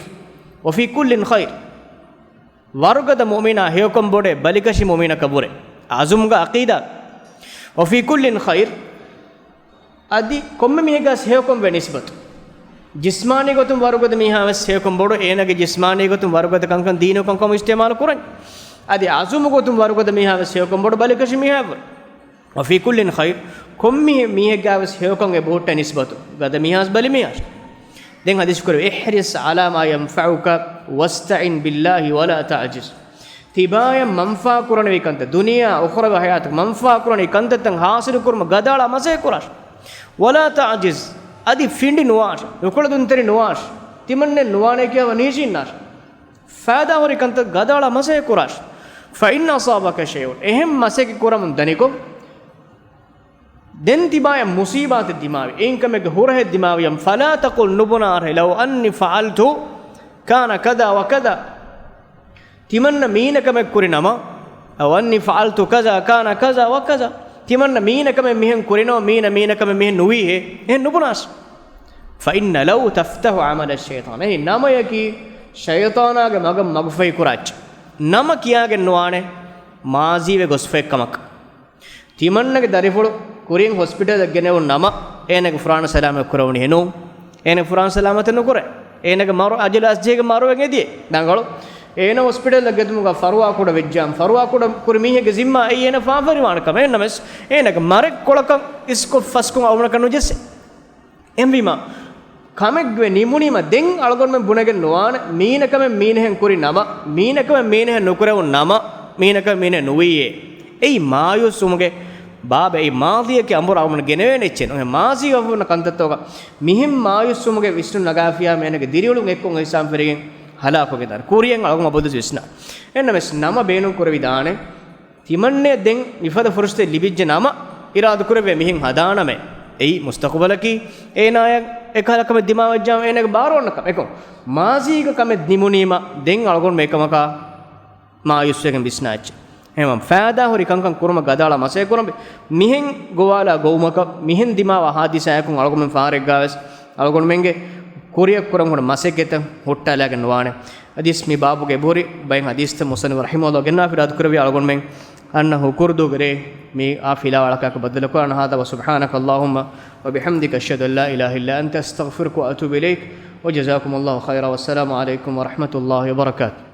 وفي كل خير. ވަރުގަދަ މުއުމިނާ ހެޔޮކަން ބޮޑޭ ބަލިކަށި މުއުމިނަކަށް ވުރެ. ޢަޒުމުގަ ޢަޤީދާ. وفي كل خير. އަދި ކޮންމެ މީހެއްގަސް ހެޔޮކަން ވޭ ނިސްބަތު. ޖިސްމާނީ ގޮތުން ވަރުގަދަ މީހާ ވެސް ހެޔޮކަން ބޮޑު، އޭނާގެ ޖިސްމާނީ ގޮތުން ވަރުގަދަ ކަންކަން ދީނު ކަންކަމަށް އިސްތިޢުމާލު ކުރަން. އަދި ޢަޒުމު ގޮތުން ވަރުގަދަ މީހާ ވެސް ހެޔޮކަން ބޮޑު ބަލިކަށި މީހާ ވުރެ. وفي كل خير، ކޮންމެ މީހެއްގަ ވެސް ހެޔޮކަން އެބަހުއްޓޭ ނިސްބަތު ގަދަ މީހާސް ބަލި މީހާސް. ދެން ޙަދީޘް ކުރެވޭ، احرص على ما ينفعك واستعن بالله ولا تعجز. ތިބާޔަށް މަންފާ ކުރަނިވި ކަންތައް، ދުނިޔެ އުޚްރަވީ ޙަޔާތަށް މަންފާ ކުރަނިވި ކަންތައްތައް ޙާޞިލު ކުރުމަށް ގަދައަޅާ މަސައްކަތް ކުރާށި. ولا تعجز، އަދި ފިނޑި ނުވާށި، ނުކުޅަދުންތެރި ނުވާށި، ތިމަންނެ ނުވާނޭ ކިޔާ ނީށިންނާށި. ފައިދާހުރި ކަންތައް ގަދައަޅާ މަސައްކަތް ކުރާށި. فإن أصابك شيء، އެހެން މަސައްކަތް ކުރަމުން ދަނިކޮށް، ދެން ތިބާޔަށް މުޞީބާތެއް ދިމާވި، އެއިން ކަމެއްގެ ހުރަހެއް ދިމާވިޔަމް، فلا تقل، ނުބުނާށި، لو أني فعلت كان كذا وكذا، ތިމަންނަ މީނަ ކަމެއް ކުރި ނަމަ، لو أني فعلت كذا كان كذا وكذا، ތިމަންނަ މީނަ ކަމެއް މިހެން ކުރިނަމަ، މީނަ މީނަ ކަމެއް މިހެން ނުވީހޭ، އެހެން ނުބުނާށި. فإن لو تفتح عمل الشيطان، އެއީ ނަމަޔަކީ ޝައިޠާނާގެ މަގަށް މަގުފަހި ކުރާ އެއްޗެއް. ނަމަ ކިޔާގެން ނުވާނެ މާޒީވެ ގޮސްފައި ކަމަކަށް. ތިމަންނަގެ ދަރިފުޅު ކުރިން ހޮސްޕިޓަލަށް ގެނެވުނު ނަމަ، އޭނަގެ ފުރާނަ ސަލާމަތް ކުރެވުނީ ނޫން. އޭނަ ފުރާނަ ސަލާމަތެއް ނުކުރޭ. އޭނަގެ މަރު އަޖަލު އަސްޖޭގެ މަރުވެގެން އެދިޔޭ. ދަނގަޅު. އޭނަ ހޮސްޕިޓަލަށް ގެދުމުގަ ފަރުވާކުޑަ ވެއްޖާމް، ފަރުވާކުޑަ ކުރި މީހެއްގެ ޒިންމާ އެއީ އޭނަ ފާފަރިވާނެ ކަމެއް. އެހެންނަމަވެސް، އޭނަގެ މަރެއް ކޮޅަކަށް އިސްކޮށް ފަސްކޮށް އަޅުގަނޑަކަށް ނުޖެއްސޭ. އެހެންވީމާ، ކަމެއްގެ ނިމުނީމަ ދެން އަޅުގަނޑުމެން ބުނެގެން ނުވާނެ، މީނަކަމެއް މީނަހެން ކުރި ނަމަ، މީނަކަމެއް މީނަހެން ނުކުރެވުނު ނަމަ، މީނަކަމެއް މީނަހެން ނުވީއޭ. އެއީ މާޔޫސްވުމުގެ ބާބެއް. އެއީ މާޟީއަކީ އަނބުރާ އަޅުގަނޑު ގެނެވޭނެ އެއްޗެއް ނޫން. މާޒީ ވެފަ ހުންނަ ކަންތައްތަކުގަ މިހެން މާޔޫސްވުމުގެ ވިސްނުން ނަގާފިޔާ މީނަގެ ދިރިއުޅުން އެއްކޮށް އިހްސާން ފެރިގެން ހަލާކުވެގެން ދާނެ. ކުރިއަށް އަޅުގަނޑު އަބަދުވެސް ވިސްނާ. އެހެންނަމަވެސް ނަމަ ބޭނުން ކުރެވިދާނެ. ތިމަންނެ ދެން މިފަދަ ފުރުސަތެއް ލިބިއްޖެ ނަމަ، އިރާދަކުރެއްވޭ މިހެން ހަދާނަމޭ. އެއީ މުސްތަޤުބަލަކީ އޭނާޔަށް އެކަހަލަ ކަމެއް ދިމާވެއްޖާމަ އޭނާގެ ބާރު އޮންނަ ކަމެއް. އެކަމް މާޒީގަ ކަމެއް ނިމުނީމަ ދެން އަޅުގަނޑު އެކަމަކާ މާޔޫސްވެގެން ވިސްނާ އެއްޗެއް. އެހެންވީމަ ފައިދާހުރި ކަންކަން ކުރުމަށް ގަދައަޅާ މަސައްކަތް ކުރަންވީ. މިހެން ގޮވާލާ ގޮވުމަކަށް، މިހެން ދިމާވާ ހާދިސާއަކުން އަޅުގަނޑުމެން ފާރެއްގަވެސް އަޅުގަނޑުމެންގެ ކުރިއަށް ކުރަން ހުންނަ މަސައްކަތްތައް ހުއްޓާލާގެން ނުވާނެ. އަދިސް މި ބާބުގެ އެބަހުރި ބައެއް ހަދީސްތައް މުޞައްނިފު ރަޙިމަހުﷲ ގެންނާފަ އިރާދަކުރެއްވި އަޅުގަނޑުމެން އަންނަ ހުކުރުދޫގެ ރޭ މި އާ ފިލާވަޅަކާއެކު ބައްދަލުކުރާނަ. هذا وسبحانك اللهم وبحمدك، أشهد أن لا إله إلا أنت، أستغفرك وأتوب إليك، وجزاكم الله خيرا، والسلام عليكم ورحمة الله وبركاته.